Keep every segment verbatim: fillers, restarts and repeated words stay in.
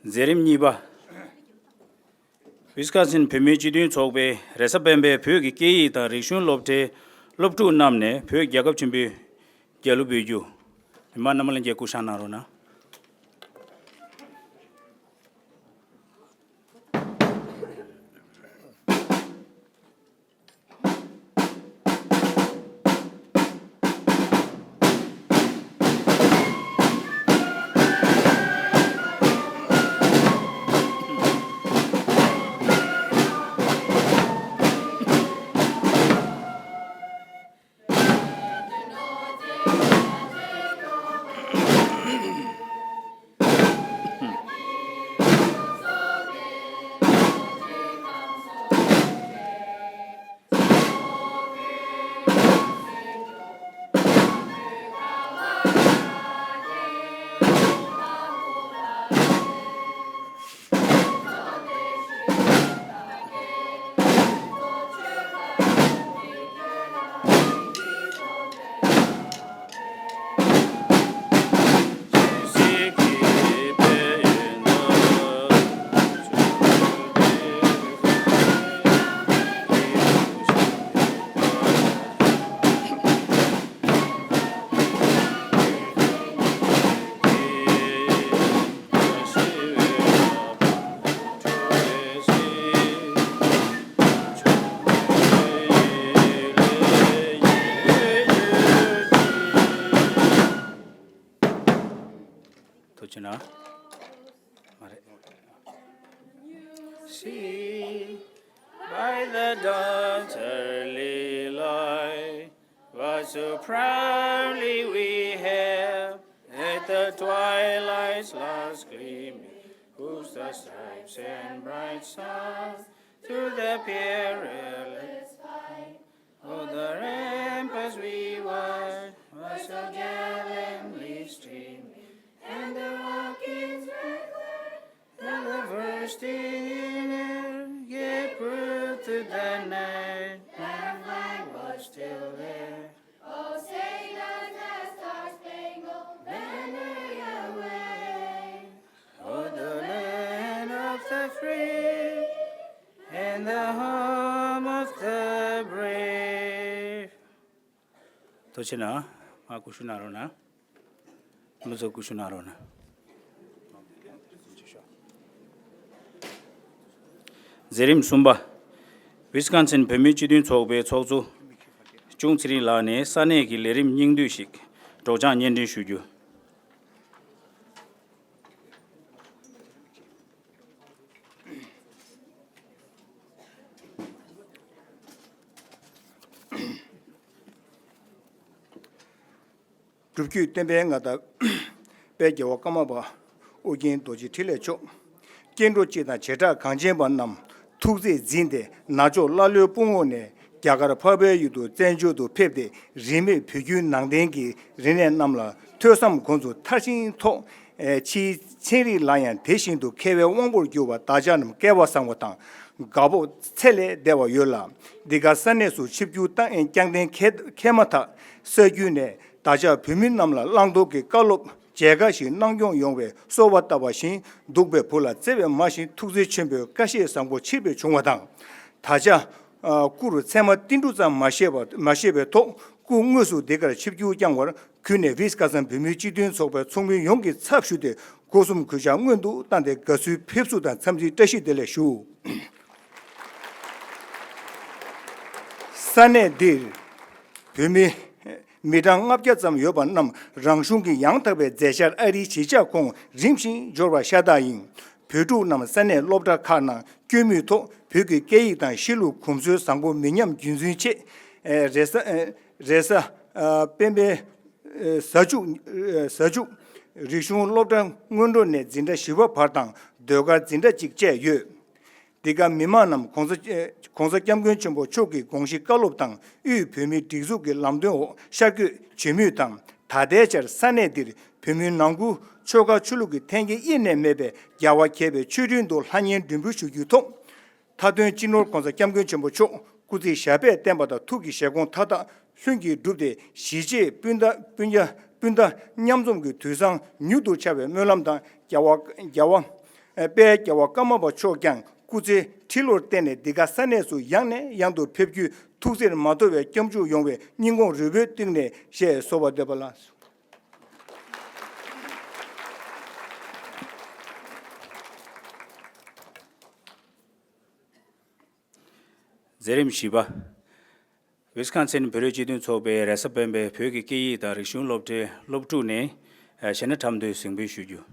མཛད་རིམ་གཉིས་པ། ཝི་སི་ཀོན་སིན་བོད་མིའི་སྤྱི་མཐུན་ཚོགས་པའི་རེས་གཟའ་སྤེན་པའི་བོད་ཀྱི་སྐད་ཡིག་དང་རིག་གཞུང་སློབ་གྲྭའི་སློབ་ཕྲུག་རྣམས་ནས་བོད་རྒྱལ་ཁབ་ཆེན་པོའི་རྒྱལ་གླུ་འབུལ་རྒྱུ། མི་མང་རྣམ་པ་ལྷན་རྒྱས་སྐུ་བཞེངས་གནང་རོགས་གནང་། ཐུགས་རྗེ་གནང་། མ་རེད། See, by the dawn's early light, what so proudly we hailed at the twilight's last gleaming, whose the stripes and bright stars through the perilous fight, o'er the ramparts we watched, were so gallantly streaming, and the rocket's red glare, the first in air, yet proved to the night, that flag was still there. Oh, say does the star-spangled banner yet wave o'er the land of the free and the home of the brave? ཐུགས་རྗེ་གནང་། མར་སྐུ་བཞུགས་གནང་རོགས་གནང་། མི་ཚོ་སྐུ་བཞུགས་གནང་རོགས་གནང་། མཛད་རིམ་གསུམ་པ། ཝི་སི་ཀོན་སིན་བོད་མིའི་སྤྱི་མཐུན་ཚོགས་པའི་ཚོགས་གཙོ་ཅུང་ཚེ་རིང་ལགས་ནས་ས་གནས་ཀྱི་ལས་རིམ་སྙིང་བསྡུས་ཤིག་སྒྲོག་སྦྱང་སྙན་སྒྲོན་ཞུ་རྒྱུ། སྒྲུབ་བརྒྱུད་བསྟན་པའི་མངའ་བདག་དཔལ་རྒྱལ་བ་ཀརྨ་པ་ཨོ་རྒྱན་རྡོ་རྗེ་འཕྲིན་ལས་མཆོག་སྐྱེ་འགྲོ་སྤྱི་དང་བྱེ་བྲག་གངས་ཅན་པ་རྣམས་ཐུགས་རྗེས་འཛིན་ཏེ་ནག་ཕྱོགས་ཀླ་ཀློའི་དཔུང་འོག་ནས་རྒྱ་གར་འཕགས་པའི་ཡུལ་དུ་བཙན་བྱོལ་དུ་ཕེབས་ཏེ། རིས་མེད་བོད་བརྒྱུད་ནང་བསྟན་གྱི་རིག་གནས་རྣམས་ལ་ཐོས་བསམ་སྒོམ་ཚུལ་མཐར་ཕྱིན་ཐོག་ཕྱིའི་ཚན་རིག་ལ་ཡང་དེ་བཞིན་དུ་མཁས་པའི་དབང་པོར་གྱུར་པ་བདག་ཅག་རྣམས་སྐལ་བ་བཟང་པོ་དང་དགའ་སྤོབས་ཚད་ལས་འདས་པ་ཡོད་ལ། འདི་ག་ས་གནས་སུ་ཆིབས་བསྒྱུར་བཏང་། ཨེ། བསྐྱངས་གཏན་འཁེལ་འཁེལ་མ་ཐག་ས་རྒྱུན་ནས་བདག་ཅག་བོད་མི་རྣམས་ལ་བླང་དོར་གྱི་བཀའ་སློབ་མཇལ་ཁ་ཞིག་གནང་སྐྱོང་ཡོང་བའི་གསོལ་བ་བཏབ་པ་བཞིན། སྡུག་པའི་བུ་ལ་བརྩེ་བས་མ་བཞེངས། ཐུགས་བརྩེ་ཆེན་པོས་བཀའ་བཞེས་བཟང་པོ་ཆེ་བས་བྱུང་བ་དང་། ད་ཆ་ཨ། སྐུ་རུ་ཚད་མ་ཏིལ་འབྲུ་ཙམ་མ་བཞེས་པ་མ་བཞེས་པའི་ཐོག་སྐུ་དངོས་སུ་འདི་གར་ཆིབས་བསྒྱུར་བསྐྱངས་པར་གུས་ནས་ཝི་སི་ཀ་སན་བོད་མིའི་སྤྱི་མཐུན་ཚོགས་པའི་ཚོགས་མི་ཡོངས་ཀྱི་ཚབ་ཞུས་ཏེ་སྒོ་གསུམ་གུས་ཕྱག་སྔོན་དུ་བཏང་སྟེ་དགའ་བསུའི་ཕེབས་བསུ་དང་འཚམས་འདྲིའི་བཀྲ་ཤིས་བདེ་ལེགས་ཞུ། ས་གནས་འདིར་བོད་མི་མི་གྲངས་ལྔ་བརྒྱ་ཙམ་ཡོད་པ་རྣམས་རང་གཞུང་གི་ཡང་དག་པའི་མཛད་འཆར་ཨ་རིའི་གཞིས་ཆགས་ཁོངས་རིམ་བཞིན་འབྱོར་བ་ཤ་སྟག་ཡིན། བོད་ཕྲུག་རྣམས་ས་གནས་སློབ་གྲྭ་ཁག་ནང་བསྐྱོད་མུས་ཐོག་བོད་ཀྱི་སྐད་ཡིག་དང་གཤིས་ལུགས་གོམས་སྲོལ་བཟང་པོ་མི་ཉམས་རྒྱུན་འཛིན་ཆེད། ཨེ། རེས་གཟའ་ཨེ། རེས་གཟའ་ཨ། སྤེན་པའི་ཨེ། གཟའ་མཇུག་ཨེ། གཟའ་མཇུག་རིག་གཞུང་སློབ་གྲྭ་སྔོན་འགྲོ་ནས་འཛིན་གྲྭ་བཞི་པ་བར་དང་ཟློས་གར་འཛིན་གྲྭ་གཅིག་བཅས་ཡོད། འདི་ག་མི་མང་རྣམས་༸གོང་ས་༸གོང་ས་༸སྐྱབས་མགོན་ཆེན་པོ་མཆོག་གི་དགོངས་གཞི་བཀའ་སློབ་དང་དབུས་བོད་མིའི་སྒྲིག་འཛུགས་ཀྱི་ལམ་སྟོན་འོག་ཤར་བསྐྱོད་བྱེད་མུས་དང་། ད་ལྟའི་ཆར་ས་གནས་འདིར་བོད་མིའི་ནང་ཁུལ་ཆོལ་ཁ་ཆོས་ལུགས་ཀྱི་འཐེན་འཁྱེར་དབྱེ་ནས་མེད་པའི་རྒྱལ་བ་མཁས་པའི་མཆོད་སྤྲིན་དུ་ལྷང་ངེར་འགྲེམས་འབུལ་ཞུ་རྒྱུའི་ཐོག་མཐའ་དོན་སྤྱི་ནོར་༸གོང་ས་༸སྐྱབས་མགོན་ཆེན་པོ་མཆོག་སྐུ་ཚེ་ཞབས་པད་བརྟན་པ་དང་ཐུགས་ཀྱི་བཞེད་དགོངས་མཐའ་དག་ལྷུན་གྱིས་འགྲུབ་སྟེ། གཞིས་བྱེས་སྤུན་ཟླ་སྤུན་ཀྱ་སྤུན་ཟླ་མཉམ་འཛོམས་ཀྱི་དུས་བཟང་མྱུར་དུ་འཆར་བའི་སྨོན་ལམ་དང་། རྒྱལ་བ་རྒྱལ་བ་ དཔལ་རྒྱལ་བ་ཀརྨ་པ་མཆོག་ཀྱང་སྐུ་ཚེ་ཁྲི་ལོར་བརྟན་ནས་འདི་ག་ས་གནས་སུ་ཡང་ནས་ཡང་དུ་ཕེབས་རྒྱུའི་ཐུགས་བརྩེར་མ་དོར་བའི་སྐྱབས་འཇུག་ཡོང་བའི་སྙིང་ཁོང་རུས་པའི་གཏིང་ནས་ཞེས་གསོལ་བ་འདེབས་པ་ལགས། མཛད་རིམ་བཞི་པ། ཝིས་ཀོན་སིན་བོད་རིགས་སྤྱི་མཐུན་ཚོགས་པའི་རེས་གཟའ་སྤེན་པའི་བོད་ཀྱི་སྐད་ཡིག་དང་རིག་གཞུང་སློབ་གྲྭའི་སློབ་ཕྲུག་ནས་གཞས་སྣ་འཁྲབ་མདོའི་གཟེངས་འབུལ་ཞུ་རྒྱུ།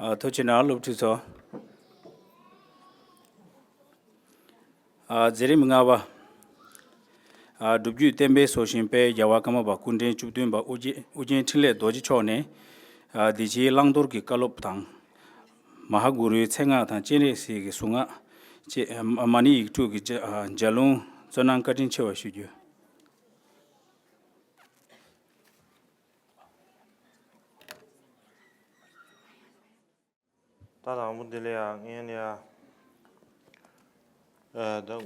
ཨ། ཐུགས་རྗེ་གནང་། སློབ་ཕྲུག་ཚོ། ཨ། མཛད་རིམ་ལྔ་པ། ཨ། སྒྲུབ་བརྒྱུད་བསྟན་པའི་སྲོག་ཤིང་དཔལ་རྒྱལ་བ་ཀརྨ་པ་སྐུ་ཕྲེང་བཅུ་བདུན་པ་ཨོ་རྒྱན་ཨོ་རྒྱན་འཕྲིན་ལས་རྡོ་རྗེ་མཆོག་ནས། ཨ། བདེ་ཆེན་བླང་དོར་གྱི་བཀའ་སློབ་དང་། མ་ཧཱ་གུ་རུའི་མཚན་སྔགས་དང་སྤྱན་རས་གཟིགས་ཀྱི་གཟུངས་སྔགས་བཅས། ཨ། མ་ཎི་ཡིག་དྲུག་གི་ལྗགས། ཨ། ལྗགས་ལུང་སྩོལ་གནང་བཀའ་དྲིན་ཆེ་བ་ཞུ་རྒྱུ། ད་དང་པོ་འདི་ལ་ཡང་ངས་ནི་ཡང་། ཨ། ད་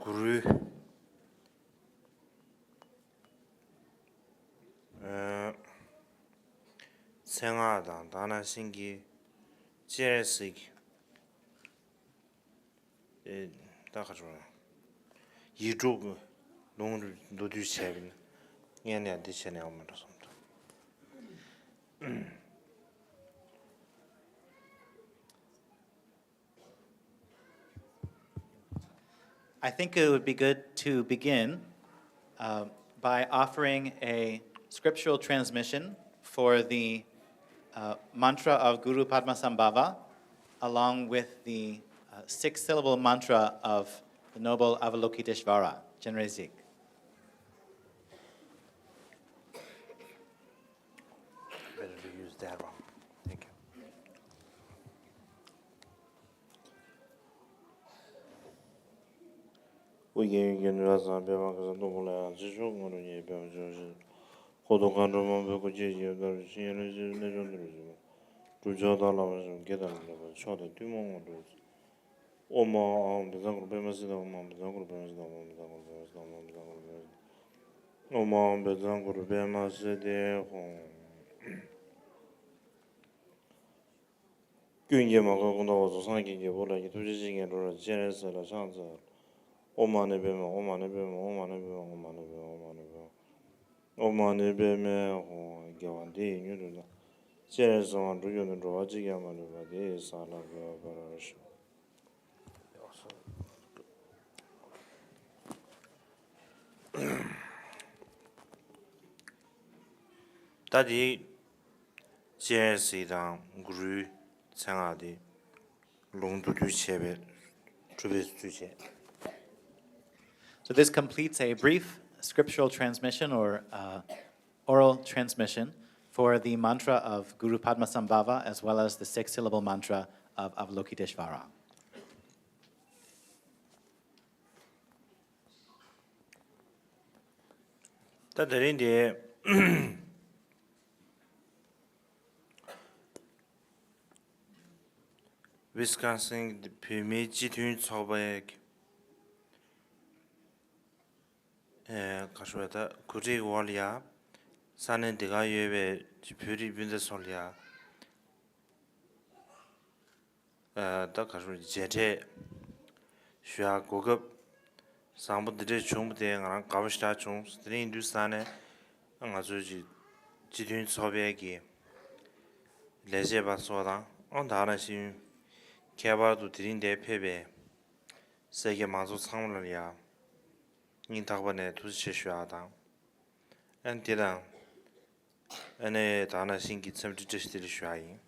གུ་རུའི། ཨ། མཚན་སྔགས་དང་། དེ་ནང་བཞིན་གྱི་སྤྱན་རས་གཟིགས། ཨེ། ད་ག་རེ་ཟེར། ཡིག་དྲུག་གི་ལུང་མདོར་བསྡུས་བྱས་པ་ཡིན་ན། ངས་ནི་ཡང་འདི་བྱས་ན་ཡག་མི་འགྲོ་བསམ་འདུག། I think it would be good to begin, uh, by offering a scriptural transmission for the, uh, mantra of Guru Padmasambhava, along with the, uh, six-syllable mantra of the Noble Avalokiteshvara, Chenrezig. Better to use that one. Thank you. སྐུ་རྒྱལ་ཡུལ་གྱི་ནུས་པ་བཟང་པདྨ་གེ་སར་སྟོང་པོ་ལ་ཡང་། རྗེས་ཕྱོགས་ང་རོ་ཉིད་པདྨ་ཆོས་ཤིང་། འཁོར་དུ་མཁའ་འགྲོ་མང་པོས་སྐུ་མཆོད་ཅིང་། བདག་གི་ཆོས་ཉིད་རིན་ཆེན་གནས་མཆོག་འདིར་བཞུགས་པ། སྒྲུབ་མཆོག་དང་བླ་མ་གཞོན་སྐྱེས་དང་ལྡན་པ། མཆོག་དང་ཐུན་མོང་ངོ་སྤྲོད་ཅིང་། ཨོཾ་ཨཱཿཧཱུྃ་བཛྲ་གུ་རུ་པདྨ་སིདྡྷི་ཧཱུྃ། ཨོཾ་ཨཱཿཧཱུྃ་བཛྲ་གུ་རུ་པདྨ་སིདྡྷི་ཧཱུྃ། ཨོཾ་ཨཱཿཧཱུྃ་བཛྲ་གུ་རུ་པདྨ་སིདྡྷི་ཧཱུྃ། ཨོཾ་ཨཱཿཧཱུྃ་བཛྲ་གུ་རུ་པདྨ་སིདྡྷི་ཧཱུྃ། ཀུན་གྱིས་མ་གོས་ཀུན་ཏུ་འོད་རྫོགས་སངས་རྒྱས་ཀྱི་སྐུ། བདག་གི་ཐུགས་རྗེས་བྱིན་གྱིས་འགྲོ་བར་བྱེད། སྤྱན་རས་གཟིགས་ལ་ཕྱག་འཚལ་ལོ། ཨོཾ་མ་ཎི་པདྨེ། ཨོཾ་མ་ཎི་པདྨེ། ཨོཾ་མ་ཎི་པདྨེ། ཨོཾ་མ་ཎི་པདྨེ། ཨོཾ་མ་ཎི་པདྨེ་ཧཱུྃ། དགེ་བ་འདི་ཡིས་མྱུར་དུ་བདག། སྤྱན་རས་གཟིགས་དབང་འགྲུབ་གྱུར་ནས། འགྲོ་བ་གཅིག་ཀྱང་མ་ལུས་པ། དེ་ཡི་ས་ལ་འགོད་པར་ཤོག། ད་དེ་སྤྱན་རས་གཟིགས་དང་གུ་རུའི་མཚན་སྔགས་དེ་ལུང་མདོར་བསྡུས་བྱས་པའི་གྲུབ་པའི་ཚུལ་བྱས། So this completes a brief scriptural transmission or uh, oral transmission for the mantra of Guru Padmasambhava as well as the six syllable mantra of Avalokiteshvara. ད་དེ་རིང་འདི་ཝི་སི་ཀོན་སིན་བོད་མིའི་སྤྱི་མཐུན་ཚོགས་པའི་ཨེ་ག་རེ་ཞུ་དགོས་རེད། ད་གོ་སྒྲིག་འོག་ལ་ཡ་ས་གནས་འདི་གར་ཡོད་པའི་བོད་རིགས་སྤུན་ཟླ་ཚོ་ལ་ཡ། ཨ་ད་ག་རེ་མཇལ་འཕྲད་ཞུ་ཡག་གོ་སྐབས་བཟང་པོ་འདི་འདྲས་བྱུང་བ་དེ་ང་རང་དགའ་པོ་ཞེ་དྲག་བྱུང་། དེ་རིང་དུས་སང་ནས་ང་ཚོའི་སྤྱི་སྤྱི་མཐུན་ཚོགས་པའི་གི་ལས་བྱེད་པ་ཚོ་དང་། ཨང་དག་ནང་བཞིན་ཁྱད་པར་དུ་དེ་རིང་འདིར་ཕེབས་པའི་སེར་སྐྱ་མང་ཚོགས་ཚང་མ་ལ་ཡ་སྙིང་ཐག་པ་ནས་ཐུགས་རྗེ་ཆེ་ཞུ་ཡག་དང་། ཨ་ནི་དེ་དང་། ཨ་ནི་དག་ནང་བཞིན་གྱི་འཚམས་འདྲི་བཀྲ་ཤིས་བདེ་ལེགས་ཞུ་ཡག་ཡིན།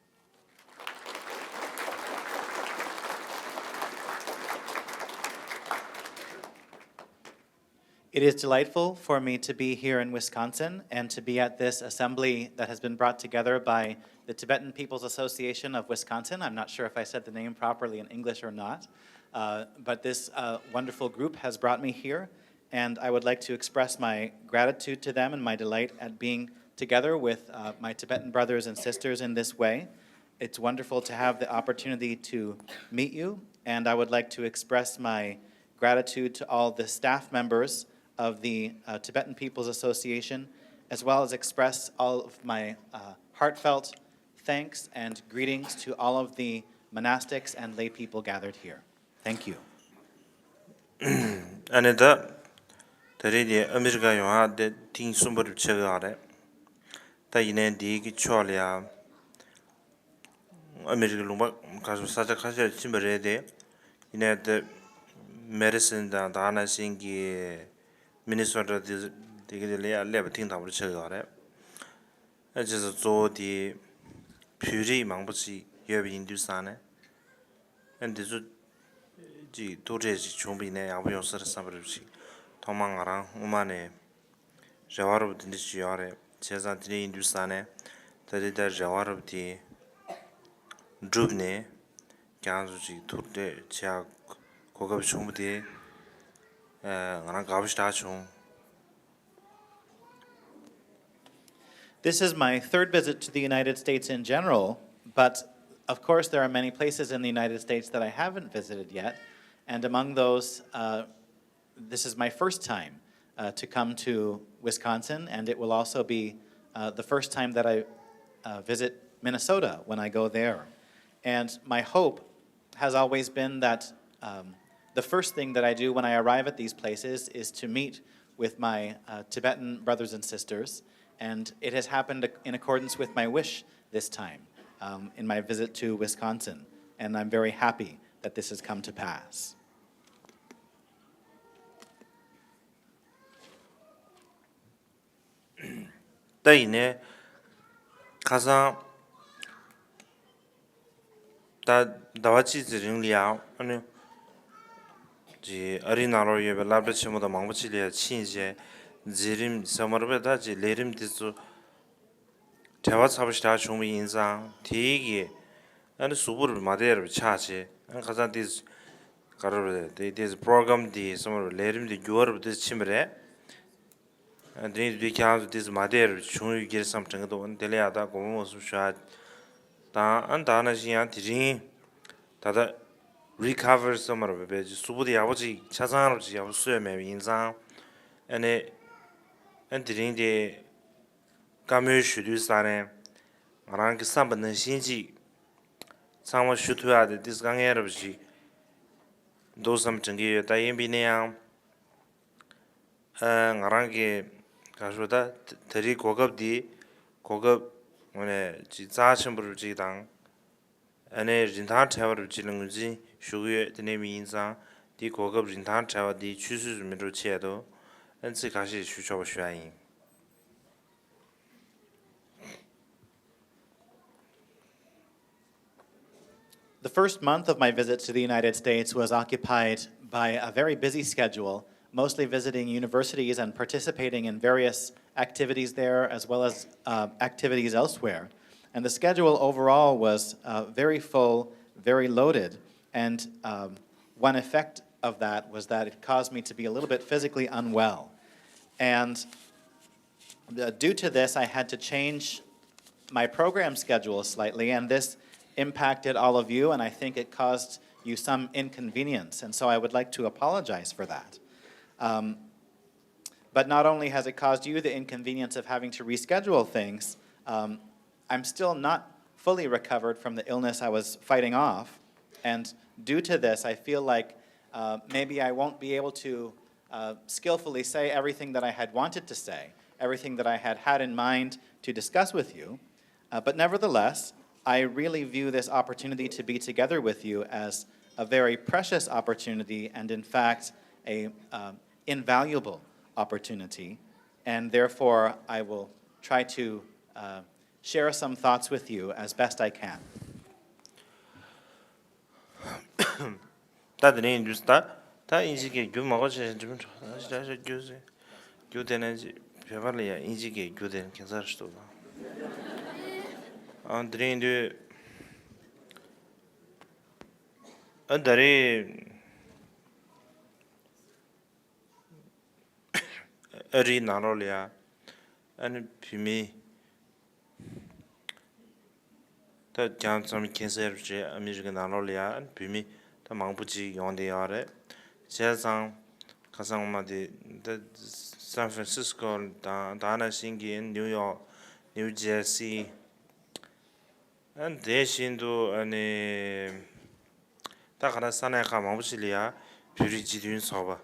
It is delightful for me to be here in Wisconsin and to be at this assembly that has been brought together by the Tibetan People's Association of Wisconsin. I'm not sure if I said the name properly in English or not, uh, but this uh, wonderful group has brought me here. And I would like to express my gratitude to them and my delight at being together with uh, my Tibetan brothers and sisters in this way. It's wonderful to have the opportunity to meet you, and I would like to express my gratitude to all the staff members of the uh, Tibetan People's Association, as well as express all of my uh, heartfelt thanks and greetings to all of the monastics and lay people gathered here. Thank you. ཨ་ནི་ད་ད་རེས་དེ་ཨ་མི་རི་ཀ་ཡོང་ཡག་དེ་ཐེངས་གསུམ་པ་རུ་ཆགས་ཀྱི་ཡོད་རེད། ད་ཡིན་ནའི་འདིའི་གི་ཕྱོགས་ལ་ཡ་ཨ་མི་རི་ཀའི་ལུང་པ་ཁ་ཤས་ས་ཆ་ཁ་ཤས་ཕྱིན་པ་རེད་དེ། ཡིན་ནའི་དེ་མེ་ཌི་སོན་དང་དེ་ནང་བཞིན་གྱི་མི་ནི་སོ་ཊ་དེ་དེ་གི་དེ་ལ་ཡ་སླེབས་པ་ཐེངས་དང་པོ་རུ་ཆགས་ཀྱི་ཡོད་རེད། ཨ་བྱས་ཙང་གཙོ་བོ་དེ་བོད་རིགས་མང་པོ་ཞིག་ཡོད་པ་ཡིན་དུས་ཙང་ནས། ཨ་འདི་ཚོ་ཅིག་ཐུག་འཕྲད་ཅིག་བྱུང་བ་ཡིན་ན་ཡག་པོ་ཡོང་ས་རེད་བསམ་པ་རེད། ཅིག་ཐོག་མར་ང་རང་སྔོན་མ་ནས་རེ་བ་རབ་འདི་འདྲ་ཞིག་ཡོད་རེད། བྱས་ཙང་དེ་འདྲ་ཡིན་དུས་ཙང་ནས་ད་རེས་ད་རེ་བ་རབ་དེ་གྲུབ་ནས་ཁྱེད་རང་ཚོ་ཅིག་ཐུག་འཕྲད་བྱེད་ཡག་གོ་སྐབས་བྱུང་བ་དེ་ཨ་ང་རང་དགའ་པོ་ཞེ་དྲག་བྱུང་། This is my third visit to the United States in general, but of course, there are many places in the United States that I haven't visited yet. And among those, uh, this is my first time uh, to come to Wisconsin, and it will also be uh, the first time that I uh, visit Minnesota when I go there. And my hope has always been that um, the first thing that I do when I arrive at these places is to meet with my uh, Tibetan brothers and sisters, and it has happened in accordance with my wish this time um, in my visit to Wisconsin, and I'm very happy that this has come to pass. ད་ཡིན་ནའི་ཁ་སང་ད་ཟླ་བ་གཅིག་ཙམ་རིང་ལ་ཡང་ཨ་ནི་ཅིག་ཨ་རིའི་ནང་ལོགས་ཡོད་པའི་སློབ་གྲྭ་ཆེན་མོ་དང་མང་པོ་ཅིག་ལ་ཡང་ཕྱིན་བྱས་མཛད་རིམ་ཟེར་མ་རེད་པས། ད་ཅིག་ལས་རིམ་འདི་ཚོ་བྲེལ་བ་ཚ་པོ་ཞེ་དྲག་བྱུང་བ་ཡིན་ཙང་། དེའི་གི་ཨ་ནི་གཟུགས་པོར་མ་བདེ་བ་ཆགས་བྱས། ཨ་ནི་ཁ་སང་འདི་ ག་རེ་རེད། དེ་དེ་པྲོ་གྷི་རམ་དེ་སོང་བ་རེད། ལས་རིམ་དེ་འགྱུར་བ་རེད། དེ་ཕྱིན་པ་རེད། ཨ་དེ་རིང་དུས་ཁྱེད་རང་ཚོ་དེ་མ་བསྡད་རེད། བྱུང་ཡོད་ཀྱི་རེད་བསམ་དྲན་གྱི་འདུག་དེ་ལ་ཡ་ད་དགོངས་པ་མ་ཚོམ་ཞུ་ཡ་དང་། ཨ་ད་ནང་བཞིན་ཡང་དེ་རིང་ད་ལྟ་རི་ཁ་ཝར་སོང་བ་རེད། བས་ཀྱི་གཟུགས་པོ་དེ་ཡག་པོ་ཅིག་ཆ་ཚང་རེད་པ་ཅིག་ཡག་པོ་གསོས་མེད་པ་ཡིན་ཙང་། ཨ་ནི་ཨ་དེ་རིང་དེ་བཀའ་མོལ་ཞུ་དུས་ས་ནས་ང་རང་གི་བསམ་པ་ནང་བཞིན་ཅིག་ཚང་མ་ཞུ་ཐུབ་ཡག་དེ་ཏིས་དཀའ་ངལ་རབ་ཅིག་འདུག་བསམ་དྲན་གྱི་ཡོད། ད་ཡིན་པས་ན་ཡང་ཨ་ང་རང་གི་ག་ཞུ་ད་ད་རེས་གོ་སྐབས་འདི་གོ་སྐབས་ངོས་ནས་ཅིག་རྩ་ཆེན་པོ་རབ་ཅིག་དང་། ཨ་ནི་རིན་ཐང་བྲལ་བ་རབ་ཅིག་ལ་ངོས་འཛིན་ཞུ་གི་ཡོད། དེ་ནས་མི་ཡིན་ཙང་འདི་གོ་སྐབས་རིན་ཐང་བྲལ་བ་འདི་ཆུད་ཟོས་སུ་མི་འགྲོ་ཆེད་དུ་ཨ་ཚིག་ཁ་ཤས་ཞུ་ཆོག་པ་ཞུ་ཡ་ཡིན། The first month of my visit to the United States was occupied by a very busy schedule, mostly visiting universities and participating in various activities there, as well as uh, activities elsewhere. And the schedule overall was uh, very full, very loaded, and um, one effect of that was that it caused me to be a little bit physically unwell. And uh, due to this, I had to change my program schedule slightly, and this impacted all of you, and I think it caused you some inconvenience, and so I would like to apologize for that. Um, but not only has it caused you the inconvenience of having to reschedule things, um, I'm still not fully recovered from the illness I was fighting off, and due to this, I feel like uh, maybe I won't be able to uh, skillfully say everything that I had wanted to say, everything that I had had in mind to discuss with you. Uh, but nevertheless, I really view this opportunity to be together with you as a very precious opportunity and, in fact, a um, invaluable opportunity. And therefore, I will try to uh, share some thoughts with you as best I can. ད་དེ་ནས་ཡིན་དུས་ད་ད་ཨིན་ཇི་སྐད་རྒྱུ་མ་གོ་ཆེ་ཆེ་འགྲིམ་འགྲོ་ད་ཞེ་དྲག་རྒྱུ་ཟེར་རྒྱུ་དེ་ནས་ཅི་བོད་པ་ལ་ཡ་ཨིན་ཇི་སྐད་རྒྱུ་དེ་ནས་ཁྱད་མཚར་ཞིག་འདུག་ད། ཨ་དེ་ནས་ཡིན་དུས་ཨ་ད་རེས་ཨ་རིའི་ནང་ལོགས་ལ་ཡ་ཨ་ནི་བོད་མི། ད་རྒྱ་ཚང་མ་མཁྱེན་གསལ་རེད། ཨ་མི་རི་ཀའི་ནང་ལོགས་ལ་ཡང་བོད་མི་ད་མང་པོ་ཅིག་ཡོང་བསྡད་ཡོད་རེད། བྱས་ཙང་ཁ་སང་མ་དེ་ད་སན་ཧྥ་རན་སིས་ཀོ་དང་ད་ནང་བཞིན་གྱི་ནིའུ་ཡོག་ནིའུ་ཇེར་སི། ཨ་དེ་བཞིན་དུ་ཨ་ནི་ད་ག་ན་ས་གནས་ཁག་མང་པོ་ཅིག་ལ་ཡང་བོད་རིགས་སྤྱི་མཐུན་ཚོགས་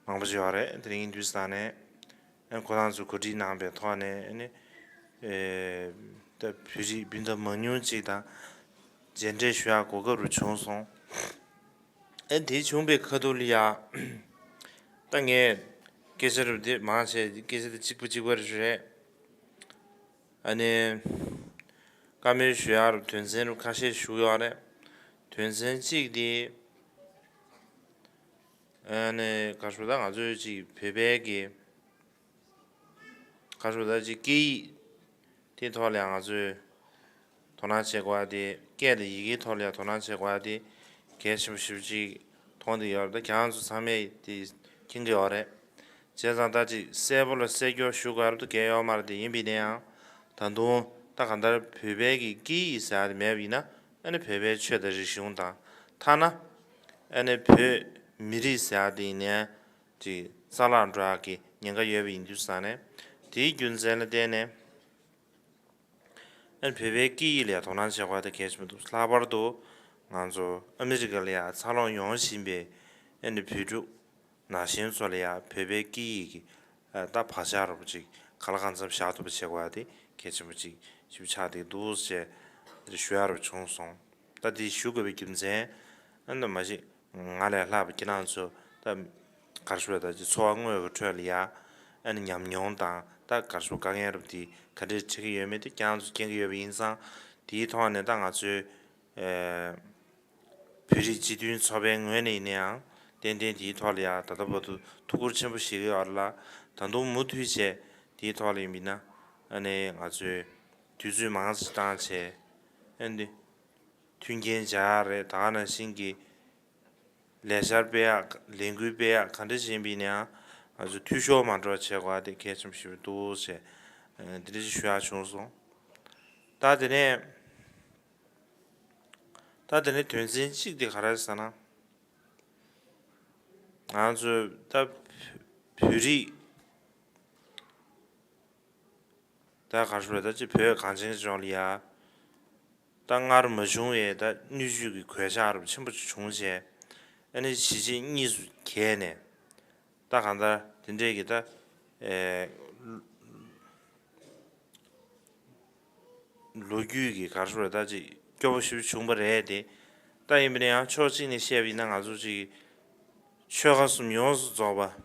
པ། མང་པོ་ཞིག་ཡོད་རེད། དེ་རིང་དུས་ས་ནས་ཁོ་རང་ཚོ་གོ་སྒྲིག་གནང་པའི་ཐོག་ནས་ནི་ད་བོད་རིགས་སྤུན་ཟླ་མང་ཉུང་ཅིག་དང་མཇལ་འཕྲད་ཞུ་ཡག་གོ་སྐབས་རུ་བྱུང་སོང་། ཨེ་དེ་བྱུང་པའི་ཁ་ཐུག་ལ་ཡ་ད་ངས་སྐད་ཆ་རུ་དེ་མང་ཆེ་སྐད་ཆ་དེ་གཅིག་པ་གཅིག་པ་རེད། ཨ་ནི་བཀའ་མོལ་ཞུ་ཡག་རུ་དོན་ཚན་རུ་ཁ་ཤས་ཞུ་ཡོད་རེད། དོན་ཚན་གཅིག་དེ། ཨ་ནི་ག་རེ་ཟེར་ད་ང་ཚོའི་ཅིག་བོད་པའི་གི་ག་རེ་ཟེར་ད་ཅིག་སྐད་ཡིག་དེ་ཐོག་ལ་ཡང་ང་ཚོས་དོ་སྣང་བྱེད་དགོས་པ་དེ་སྐད་དང་ཡི་གེའི་ཐོག་ལ་ཡང་དོ་སྣང་བྱེད་དགོས་པ་དེ་གལ་ཆེན་པོ་ཞེ་པོ་ཅིག་མཐོང་བསྡད་ཡོད་རེད། ད་ཁྱེད་རང་ཚོ་ཚང་མས་དེ་མཁྱེན་གྱི་ཡོད་རེད། བྱས་ཙང་ད་ཅིག་གསལ་པོ་ལ་གསལ་སྐྱོར་ཞུ་དགོས་རབ་ཏུ་གལ་ཡོད་མ་རེད་དེ། ཡིན་པའི་ནའང་ད་དུང་ད་གང་ལྟར་བོད་པའི་གི་སྐད་ཡིག་ཟེར་ཡ་དེ་མེད་པ་ཡིན་ན་ཨ་ནི་བོད་པའི་ཆོས་དང་རིག་གཞུང་དང་ཐ་ན་ཨ་ནི་བོད་མི་རིགས་ཟེར་ཡ་དེ་ཡིན་ནའི་ཅིག་རྩ་བརླག་འགྲོ་ཡག་གི་ཉེན་ཁ་ཡོད་པ་ཡིན་དུས་ས་ནས། དེའི་རྒྱུ་མཚན་ལ་བརྟེན་ནས་ཨ་ནི་བོད་པའི་སྐད་ཡིག་ལ་ཡང་དོ་སྣང་བྱེད་དགོས་དེ་གལ་ཆེན་པོ་འདུག་ལྷག་པར་དུ་ང་ཚོ་ཨ་མི་རི་ཀ་ལ་ཡང་འཚར་ལོངས་ཡོང་བཞིན་པའི་ཨ་ནི་བོད་ཕྲུག་ནང་བཞིན་ཚོ་ལ་ཡང་བོད་པའི་སྐད་ཡིག་གི་ད་བག་ཆགས་རོབ་ཅིག་ག་ལ་གང་འཚམ་བཞག་ཐུབ་པ་བྱེད་དགོས་ཡ་དེ་གལ་ཆེན་པོ་ཅིག་ཞིབ་ཆགས་དེ་འདུག་ཅེས་ཞུ་ཡ་རོབ་བྱུང་སོང་། ད་དེ་ཞུ་དགོས་པའི་རྒྱུ་མཚན་ཨ་ནི་མ་གཞི་ང་ལས་ལྷག་པའི་ཁྱེད་རང་ཚོ་ད་གར་ཞུ་ད་ཅིག་འཚོ་བ་དངོས་ཀྱི་ཁྲོད་ལ་ཡ་ཨ་ནི་ཉམས་མྱོང་དང་ད་གར་ཞུ་དཀའ་ངལ་རོབ་དེ་ག་འདྲས་འཕྲད་ཀྱི་ཡོད་མེད་དེ་ཁྱེད་རང་ཚོ་མཁྱེན་གྱི་ཡོད་པ་ཡིན་ཙང་དེའི་ཐོག་ནས་ད་ང་ཚོའི་ཨེ། བོད་རིགས་སྤྱི་མཐུན་ཚོགས་པའི་ངོས་ནས་ཡིན་ན་ཡང་ཏན་ཏན་དེའི་ཐོག་ལ་ཡང་ད་ལྟ་བར་དུ་ཐུགས་ཁུར་ཆེན་པོ་བཞེས་ཀྱི་ཡོད་རེད་ལ། ད་དུང་མུ་མཐུད་བྱས་དེའི་ཐོག་ལ་ཡིན་པ་ཡིན་ན་ཨ་ནི་ང་ཚོས་དུས་ཚོད་མང་ཙམ་བཏང་བྱས་ཨ་ནི་མཐུན་རྐྱེན་སྦྱར་ཡག་རེད། ད་ག་ནང་བཞིན་གྱི་ ལས་འཆར་སྤེལ་ཡག་ལས་འགུལ་སྤེལ་ཡག་ག་འདྲ་བྱེད་པ་ཡིན་ན་ཡང་ང་ཚོ་འཐུས་ཤོར་མ་འགྲོ་བ་བྱེད་དགོས་པ་དེ་གལ་ཆེན་པོ་ཞིག་འདུག་ཅེས་འདི་འདྲ་ཞིག་ཞུ་ཡག་བྱུང་སོང་། ད་དེ་ནས་ད་དེ་ནས་དོན་ཚན་གཅིག་དེ་ག་རེ་རེད་ཟེར་ན། ང་ཚོས་ད་བོད་རིགས་ད་ག་རེ་ཟེར་ད་ཅི་བོད་གངས་ཅན་ལྗོངས་ལ་ཡ་ད་སྔར་མ་བྱུང་བའི་ད་སྣོད་བཅུད་ཀྱི་གོད་ཆག་རབས་ཆེན་པོ་ཅིག་བྱུང་རྗེས་ཨ་ནི་གཞིས་བྱེས་གཉིས་སུ་གྱེས་ནས། ད་གང་ལྟར་དེ་འདྲའི་གི་ད་ཨེ་ལོ་རྒྱུས་ཀྱི་ག་རེ་ཟེར་ད་ཅིག་སྐྱོ་པོ་ཞེ་པོ་བྱུང་བ་རེད་དེ། ད་ཡིན་པ་ན་ཡང་ཕྱོགས་གཅིག་ནས་བཤད་པ་ཡིན་ན་ང་ཚོ་ཅིག་ཆོལ་ཁ་གསུམ་ཡོངས་སུ་རྫོགས་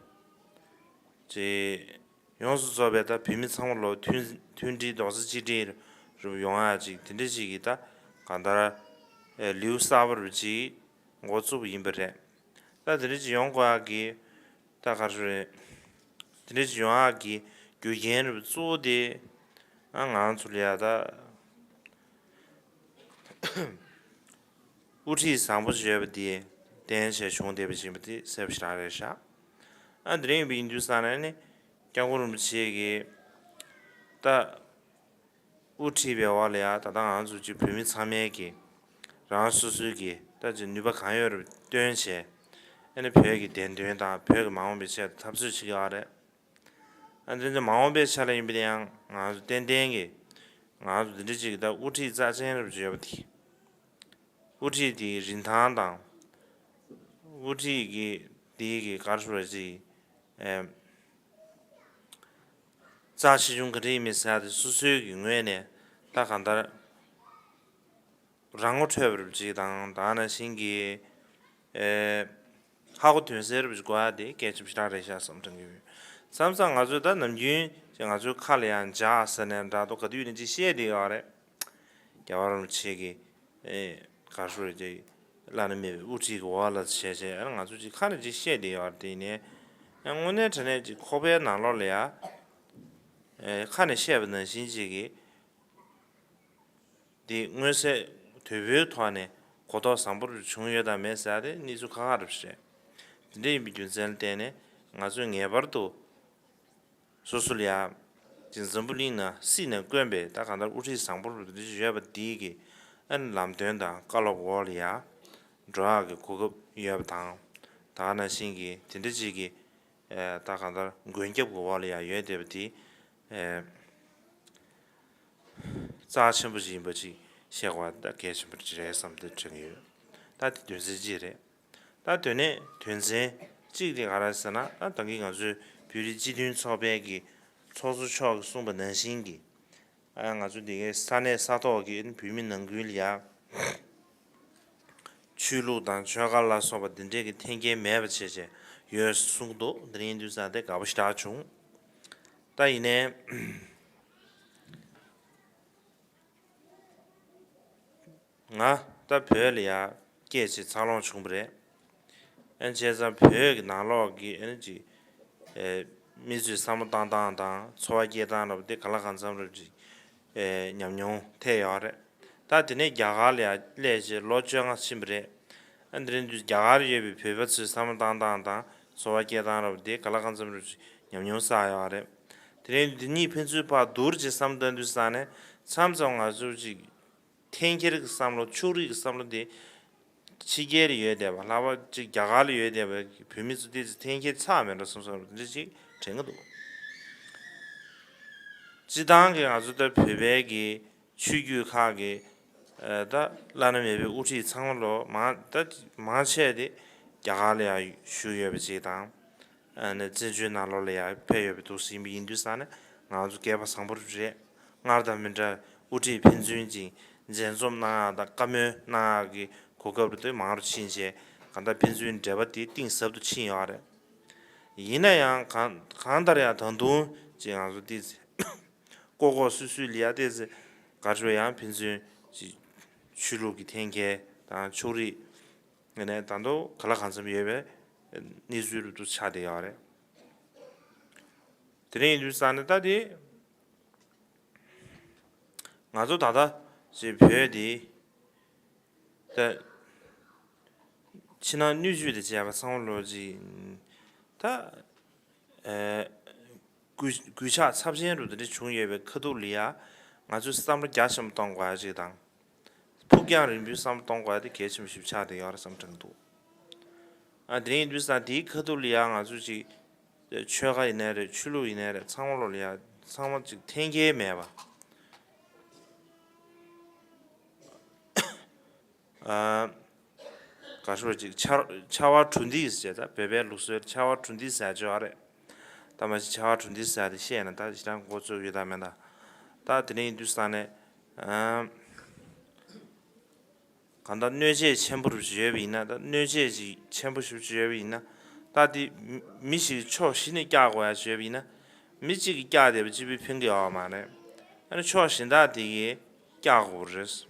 པ་ཅིག་ཡོངས་སུ་རྫོགས་པའི་ད་བོད་མི་ཚང་མ་ལོ་མཐུན་མཐུན་སྒྲིལ་རྡོག་རྩ་གཅིག་སྒྲིལ་རུ་ཡོང་ཡ་ཅིག་དེ་འདྲ་ཅིག་གི་ད་གང་ལྟར་ཨེ་ལེའུ་གསར་པ་རུ་ཅིག་འགོ་བཙུགས་པ་ཡིན་པ་རེད། ད་དེ་འདྲ་ཅིག་ཡོང་དགོས་ཡག་གི་ད་ག་རེ་རེད། དེ་འདྲ་ཅིག་ཡོང་ཡག་གི་རྒྱུ་རྐྱེན་རེད་པ་གཙོ་བོ་དེ་ཨ་ང་ཚོ་ལ་ཡ་ད་དབུ་ཁྲིད་བཟང་པོ་ཞིག་ཡོད་པ་དེ་བརྟེན་བྱས་བྱུང་བསྡད་པ་ཅིག་ཡིན་པ་དེ་གསལ་པོ་ཞེ་དྲག་རེད་ཤག་ཨ་དེ་འདྲ་ཡིན་པ་ཡིན་དུས་ཙང་ནས་ནི་སྐྱབས་མགོན་རིན་པོ་ཆེ་གིས་ད། དབུ་ཁྲིད་པའི་འོག་ལ་ཡང་ད་ལྟ་ང་ཚོ་ཅིག་བོད་མི་ཚང་མས་ཀྱི་རང་སོ་སོའི་གི་ད་ཅིག་ནུས་པ་གང་ཡོད་རེ་བཏོན་བྱས་ཨ་ནི་བོད་ཀྱི་བདེན་དོན་དང་བོད་ཀྱི་མ་འོངས་པའི་ཆེད་དུ་འཐབ་རྩོད་བྱེད་ཀྱི་ཡོད་རེད། ཨ་ནི་མ་འོངས་པའི་ཆ་ལ་ཡིན་པ་དེ་ཡང་ང་ཚོ་ཏན་ཏན་གྱི་ང་ཚོ་འདི་འདྲ་ཅིག་ད་དབུ་ཁྲིད་རྩ་ཆེན་རེ་བྱས་པ་དེ་དབུ་ཁྲིད་དེའི་རིན་ཐང་དང་དབུ་ཁྲིད་ཀྱི་དེའི་གི་ག་རེ་ཟེར་བ་ཅིག་ཨེ། རྩ་ཆེ་ཆུང་ག་འདྲ་ཡིན་མིན་ཟེར་ཡ་དེ་སོ་སོའི་གི་ངོས་ནས་ད་གང་ལྟར་རང་ངོ་འཕྲོད་པ་རེ་ཅིག་དང་ད་ནང་བཞིན་གྱི་ཨེ་ཧ་གོ་དོན་གསལ་རེ་ཅིག་དགོས་ཡ་དེ་གལ་ཆེན་པོ་ཞེ་དྲག་རེད་ཤག་བསམ་དྲན་གྱི་ཡོད། མཚམས་མཚམས་ང་ཚོས་ད་ནམ་རྒྱུན་ཅིག་ང་ཚོའི་ཁ་ལ་ཡང་འཇགས་ཟེར་ནས་འདྲ་འདུག་ག་དུས་ནས་ཅིག་བཤད་བསྡད་ཡོད་རེད། རྒྱལ་བ་རིན་པོ་ཆེ་གི་ཨེ་ག་རེ་ཟེར་དེ་བླ་ན་མེད་པའི་དབུ་ཁྲིད་ཀྱི་འོག་ལ་བྱས་བྱས་ང་ཚོ་ཅིག་ཁ་ནས་ཅིག་བཤད་བསྡད་ཡོད་རེད། དེ་ནས་ཡང་དངོས་གནས་དྲང་གནས་ཅིག་ཁོག་པའི་ནང་ལོགས་ལ་ཡ་ཨེ་ཁ་ནས་བཤད་པ་ནང་བཞིན་ཅིག་གི་དེ་མངོན་གསལ་དོད་པོའི་ཐོག་ནས་གོ་རྟོགས་བཟང་པོ་བྱུང་ཡོད་དམ་མེད་ཟེར་ཡ་དེ་གནས་ཚུལ་ཁག་ཁག་རེད་པ་རེད། དེ་འདྲ་ཡིན་པའི་རྒྱུ་མཚན་ལ་བརྟེན་ནས་ང་ཚོས་ངེས་པར་དུ། སོ་སོ་ལ་ཡ། ཅིག་འཛམ་བུ་གླིང་ན་སྲིད་ནས་དཀོན་པའི་ད་གང་ལྟར་དབུ་ཁྲིད་བཟང་པོ་རུ་འདི་ཡོད་པ་འདི་གི་ཨ་ནི་ལམ་སྟོན་དང་བཀའ་སློབ་འོག་ལ་ཡ། འགྲོ་ཡག་གི་གོ་སྐབས་ཡོད་པ་དང་། ད་ག་ནང་བཞིན་གྱི་དེ་འདྲ་ཅིག་གི་ཨེ་ད་གང་ལྟར་མགོན་སྐྱབས་ཀྱི་འོག་ལ་ཡ་ཡོད་བསྡད་པ་འདི་ཨེ་རྩ་ཆེན་པོ་ཞིག་ཡིན་པ་ཅིག་བཤད་དགོས་པ་ད་གལ་ཆེན་པོ་ཅིག་རེད་བསམ་དེ་དྲན་གྱི་ཡོད། ད་དེ་དོན་ཚན་གཅིག་རེད། ད་དེ་ནས་དོན་ཚན་གཅིག་དེ་ག་རེ་ཟེར་ན་ད་ད་གིན་ང་ཚོའི་བོད་རིགས་སྤྱི་མཐུན་ཚོགས་པའི་གི་ཚོགས་གཙོ་མཆོག་གིས་གསུངས་པ་ནང་བཞིན་གྱི་ཨ་ང་ཚོ་འདི་གའི་ས་གནས་ས་ཐོག་གི་བོད་མི་ནང་ཁུལ་ལ་ཡ་ཆོས་ལུགས་དང་ཆོལ་ཁ་ལ་སོགས་པ་འདི་འདྲའི་གི་འཐེན་འཁྱེར་མེད་པ་བྱས་བྱས་ཡོད་གསུངས་འདུག་འདི་ཡིན་དུས་ཙང་དེ་དགའ་པོ་ཞེ་དྲག་བྱུང་། ད་ཡིན་ནའི། ང་ད་བོད་ལ་ཡ་སྐད་ཅིག་འཚར་ལོངས་བྱུང་བ་རེད། ཨ་ནི་བྱས་ཙང་བོད་ཀྱི་ནང་ལོགས་ཀྱི་ཨ་ནི་ཅིག་ཨེ་མི་ཚོའི་བསམ་བློ་བཏང་སྟངས་དང་འཚོ་བ་སྐྱེལ་སྟངས་རབ་དེ་ག་ལ་གང་འཚམ་རབ་ཅིག་ཨེ་ཉམས་མྱོང་ཐེབས་ཡོད་རེད། ད་དེ་ནས་རྒྱ་གར་ལ་ཡ་སླེབས་རྗེས་ལོ་བཅོ་ལྔ་ཕྱིན་པ་རེད། ཨ་ནི་དེ་རིང་དུས་རྒྱ་གར་ཡོད་པའི་བོད་པ་ཚོའི་བསམ་བློ་བཏང་སྟངས་དང་འཚོ་བ་སྐྱེལ་སྟངས་རབ་དེ་ག་ལ་གང་འཚམ་རབ་ཅིག་ཉམས་མྱོང་བསགས་ཡོད་རེད། དེ་རིང་འདི་གཉིས་ཕན་ཚུན་ཕར་བསྡུར་ཅིག་བསམ་བཏང་དུས་ཙང་ནས་མཚམས་མཚམས་ང་ཚོ་ཅིག་འཐེན་འཁྱེར་གྱི་བསམ་བློ་ཕྱོགས་རིས་ཀྱི་བསམ་བློ་དེ་ཕྱི་རྒྱལ་རེ་ཡོད་བསྡད་པ་ལྷག་པར་ཅིག་རྒྱ་གར་ལ་ཡོད་བསྡད་པའི་བོད་མི་ཚོ་དེ་ཚོ་འཐེན་འཁྱེར་ཚར་མེད་འགྲོ་བསམ་བསམ་བློ་དེ་འདྲ་ཅིག་དྲན་གྱི་འདུག་སྤྱི་བཏང་གི་ང་ཚོ་ད་བོད་པའི་གི་ཆོས་བརྒྱུད་ཁག་གི་ཨ་ད་བླ་ན་མེད་པའི་དབུ་ཁྲིད་ཚང་མ་ལོ་མང་ད་མང་ཆེ་དེ་རྒྱ་གར་ལ་ཡང་བཞུགས་ཡོད་པ་ཅིག་དང་། ཨ་ནི་བཙན་བྱོལ་ནང་ལོགས་ལ་ཡང་ཕེབས་ཡོད་པའི་འདུག་ཟིན་པ་ཡིན་དུས་ཙང་ནས་ང་ཚོ་སྐལ་པ་བཟང་པོ་རེད། སྔར་དང་མི་འདྲ་དབུ་ཁྲིད་ཕན་ཚུན་གྱི་མཛའ་འཛོམས་གནང་ཡག་དང་བཀའ་མོལ་གནང་ཡག་གི་གོ་སྐབས་རེ་དེ་མང་རུ་ཕྱིན་བྱས་གང་ལྟར་ཕན་ཚུན་འབྲེལ་བ་དེ་གཏིང་ཟབ་ཏུ་ཕྱིན་ཡོད་རེད། ཡིན་ན་ཡང་གང་གང་ལྟར་ཡང་ད་དུང་ཅིག་ང་ཚོ་ཏོག་ཙམ་ལྐོག་ལྐོག་སུད་སུད་ལ་ཡ་ཏོག་ཙམ་ག་རེ་ཡང་ཕན་ཚུན་ཅིག་ཆོས་ལུགས་ཀྱི་འཐེན་འཁྱེར་དང་ཕྱོགས་རིས། ངས་ནས་ད་དུང་ག་ལ་གང་འཚམ་ཡོད་པའི་གནས་ཚུལ་རུ་ཏུ་ཆགས་བསྡད་ཡོད་རེད། དེ་རིང་ཡིན་དུས་ཙང་ནས་ད་དེ་ང་ཚོ་ད་ལྟ་ཅིག་བོད་དེ་ད་ ཕྱི་ནང་སྣོད་བཅུད་དང་བཅས་པ་ཚང་མ་ལོ་ཅིག་ད། ཨེ། གུས་གུས་ཕྱག་ཚབས་ཆེན་རུ་དེ་འདྲ་བྱུང་ཡོད་པའི་ཁ་ཐུག་ལ་ཡ། ང་ཚོས་བསམ་བློ་རྒྱ་ཆེན་པོ་གཏོང་དགོས་ཡ་ཅིག་དང་། ཕུགས་རྒྱང་རིང་པོའི་བསམ་བློ་གཏོང་དགོས་ཡ་དེ་གལ་ཆེན་པོ་ཞིག་ཆགས་བསྡད་ཡོད་རེད་བསམ་དྲན་འདུག་ཨ་དེ་ཡིན་དུས་ཙང་དེའི་ཁ་ཐུག་ལ་ཡ་ང་ཚོས་ཅིག་ཆོལ་ཁ་ཡིན་ནའི་རེད། ཆོས་ལུགས་ཡིན་ནའི་རེད། ཚང་མ་ལོ་ལ་ཡ་ཚང་མ་ཅིག་འཐེན་འཁྱེར་མེད་པ། ཨ། ག་ཤོད་ཅིག་ཆར་ཆར་བ་གྲུ་འདེགས་ཟེར། ད་བོད་པའི་ལུགས་སྲོལ་ཆར་བ་གྲུ་འདེགས་ཟེར་ཅིག་ཡོད་རེད། ད་མ་གཞི་ཆར་བ་གྲུ་འདེགས་ཟེར་དེ་བཤད་ན་ད་ཞེ་དྲག་མགོ་ཚོས་ཡོད་ད་མེད་ད། ད་དེ་ནས་ཡིན་དུས་ཙང་ནས། ཨ། གང་ལྟར་གནོད་བྱེད་ཆེན་པོ་རུ་ཡོད་པ་ཡིན་ན། ད་གནོད་བྱེད་ཅིག་ཆེན་པོ་ཞིག་ཡོད་པ་ཡིན་ན། ད་དེ་མི་ཞིག་ཕྱོགས་བཞི་ནས་བཀྱག་དགོས་ཡ་ཅིག་ཡོད་པ་ཡིན་ན། མི་གཅིག་གིས་བཀྱག་བསྡད་པ་གཅིག་པུས་ཕན་གྱི་ཡོད་མ་རེད། ཨ་ནི་ཕྱོགས་གཞན་དག་དེ་གིས་བཀྱག་དགོས་རེད།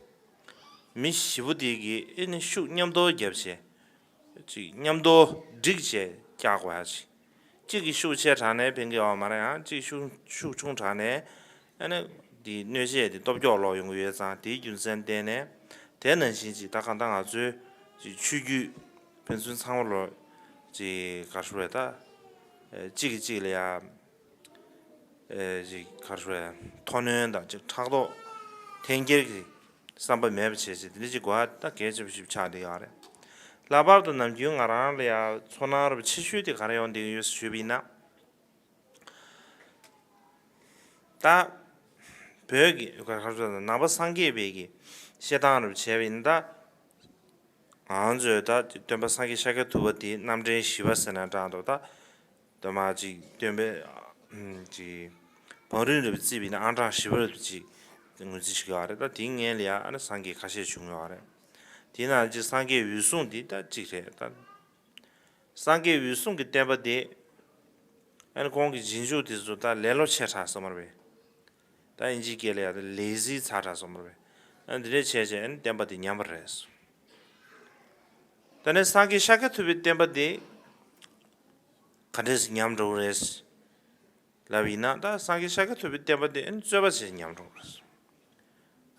མི་བཞི་པོ་དེ་གིས་ཨེ་ནི་ཤུགས་མཉམ་དུ་བརྒྱབ་བྱས། ཅིག་མཉམ་དུ་སྒྲིག་བྱས་བཀྱག་དགོས་ཡ་ཅིག་གཅིག་གིས་ཤུགས་ཆེ་དྲགས་ནས་ཕན་གྱི་ཡོད་མ་རེད། ཡང་གཅིག་ཤུགས་ཤུགས་ཆུང་དྲགས་ནས་ཨ་ནི་དེ་གནོད་བྱེད་དེ་སྟོབས་སྐྱོ་ལོག་ཡོང་གི་ཡོད་ཙང་། དེའི་རྒྱུ་མཚན་བརྟེན་ནས། དེ་ནང་བཞིན་ཅིག་ད་གང་ལྟར་ང་ཚོའི་ཅིག་ཆོས་བརྒྱུད་ཕན་ཚུན་ཚང་མ་ལོ་ཅིག་ག་རེ་ཞུ་དགོས་རེད། ད་གཅིག་གིས་གཅིག་ལ་ཡ། ཨེ། ཅིག་ག་རེ་ཞུ་དགོས་རེད། མཐོ་གནོན་དང་ཅིག་ཕྲག་དོག་འཐེན་འཁྱེར་གྱི་བསམ་པ་མེད་པ་བྱས་བྱས་དེ་འདྲ་ཅིག་དགོས་ཡ་ད་གལ་ཆེན་པོ་ཞིག་ཆགས་བསྡད་ཡོད་རེད། ལྷག་པར་དུ་ནམ་རྒྱུན་ང་རང་ལ་ཡ་ཚོར་སྣང་རབ་ཆེ་ཤོས་དེ་ག་རེ་ཡོང་བསྡད་ཀྱི་ཡོད་ཟེར་ཞུས་པ་ཡིན་ན། ད་བོད་ཀྱི་ག་རེ་ཞུ་དགོས་རེད། ནང་པ་སངས་རྒྱས་པའི་གི་བཤད་སྟངས་རབ་བྱས་པ་ཡིན་ན། ད་ང་ཚོས་ད་སྟོན་པ་སངས་རྒྱས་ཤཱཀྱ་ཐུབ་པ་དེ་རྣམ་འདྲེན་བཞི་པ་ཟེར་ན་འདྲ་འདུག་ད། དེ་མ་ཅིག་སྟོན་པའི་ཅིག་བང་རིམ་རེ་བརྩིས་པ་ཡིན་ན་ཨང་གྲངས་བཞི་པ་རེ་ཅིག་ངོས་འཛིན་བྱེད་ཀྱི་ཡོད་རེད། ད་དེའི་སྔོན་ལ་ཡང་ཨ་ནི་སངས་རྒྱས་ཁ་ཤས་བྱུང་ཡོད་རེད། དེའི་ནང་ཅིག་སངས་རྒྱས་འོད་སྲུང་འདི་ད་གཅིག་རེད་ད། སངས་རྒྱས་འོད་སྲུང་གི་བསྟན་པ་དེ་ཨ་ནི་ཁོང་གི་རྗེས་འཇུག་དེ་ཚོ་ད་ལེ་ལོ་ཆེ་དྲགས་སོང་མ་རེད་པས། ད་ཨིན་ཇིའི་སྐད་ལ་ཡང་ད་ལེ་ཟི་ཚ་དྲགས་སོང་མ་རེད་པས། ཨ་འདི་འདྲས་བྱས་བྱས་ཨ་ནི་བསྟན་པ་དེ་ཉམས་པ་རེད། ད་ནི་སངས་རྒྱས་ཤཱཀྱ་ཐུབ་པའི་བསྟན་པ་དེ་ག་འདྲས་སེ་ཉམས་འགྲོ་གི་རེད་ལབ་ཡིན་ན། ད་སངས་རྒྱས་ཤཱཀྱ་ཐུབ་པའི་བསྟན་པ་དེ་ཨ་ནི་རྩོད་པ་བྱས་ཉམས་འགྲོ་གི་རེད།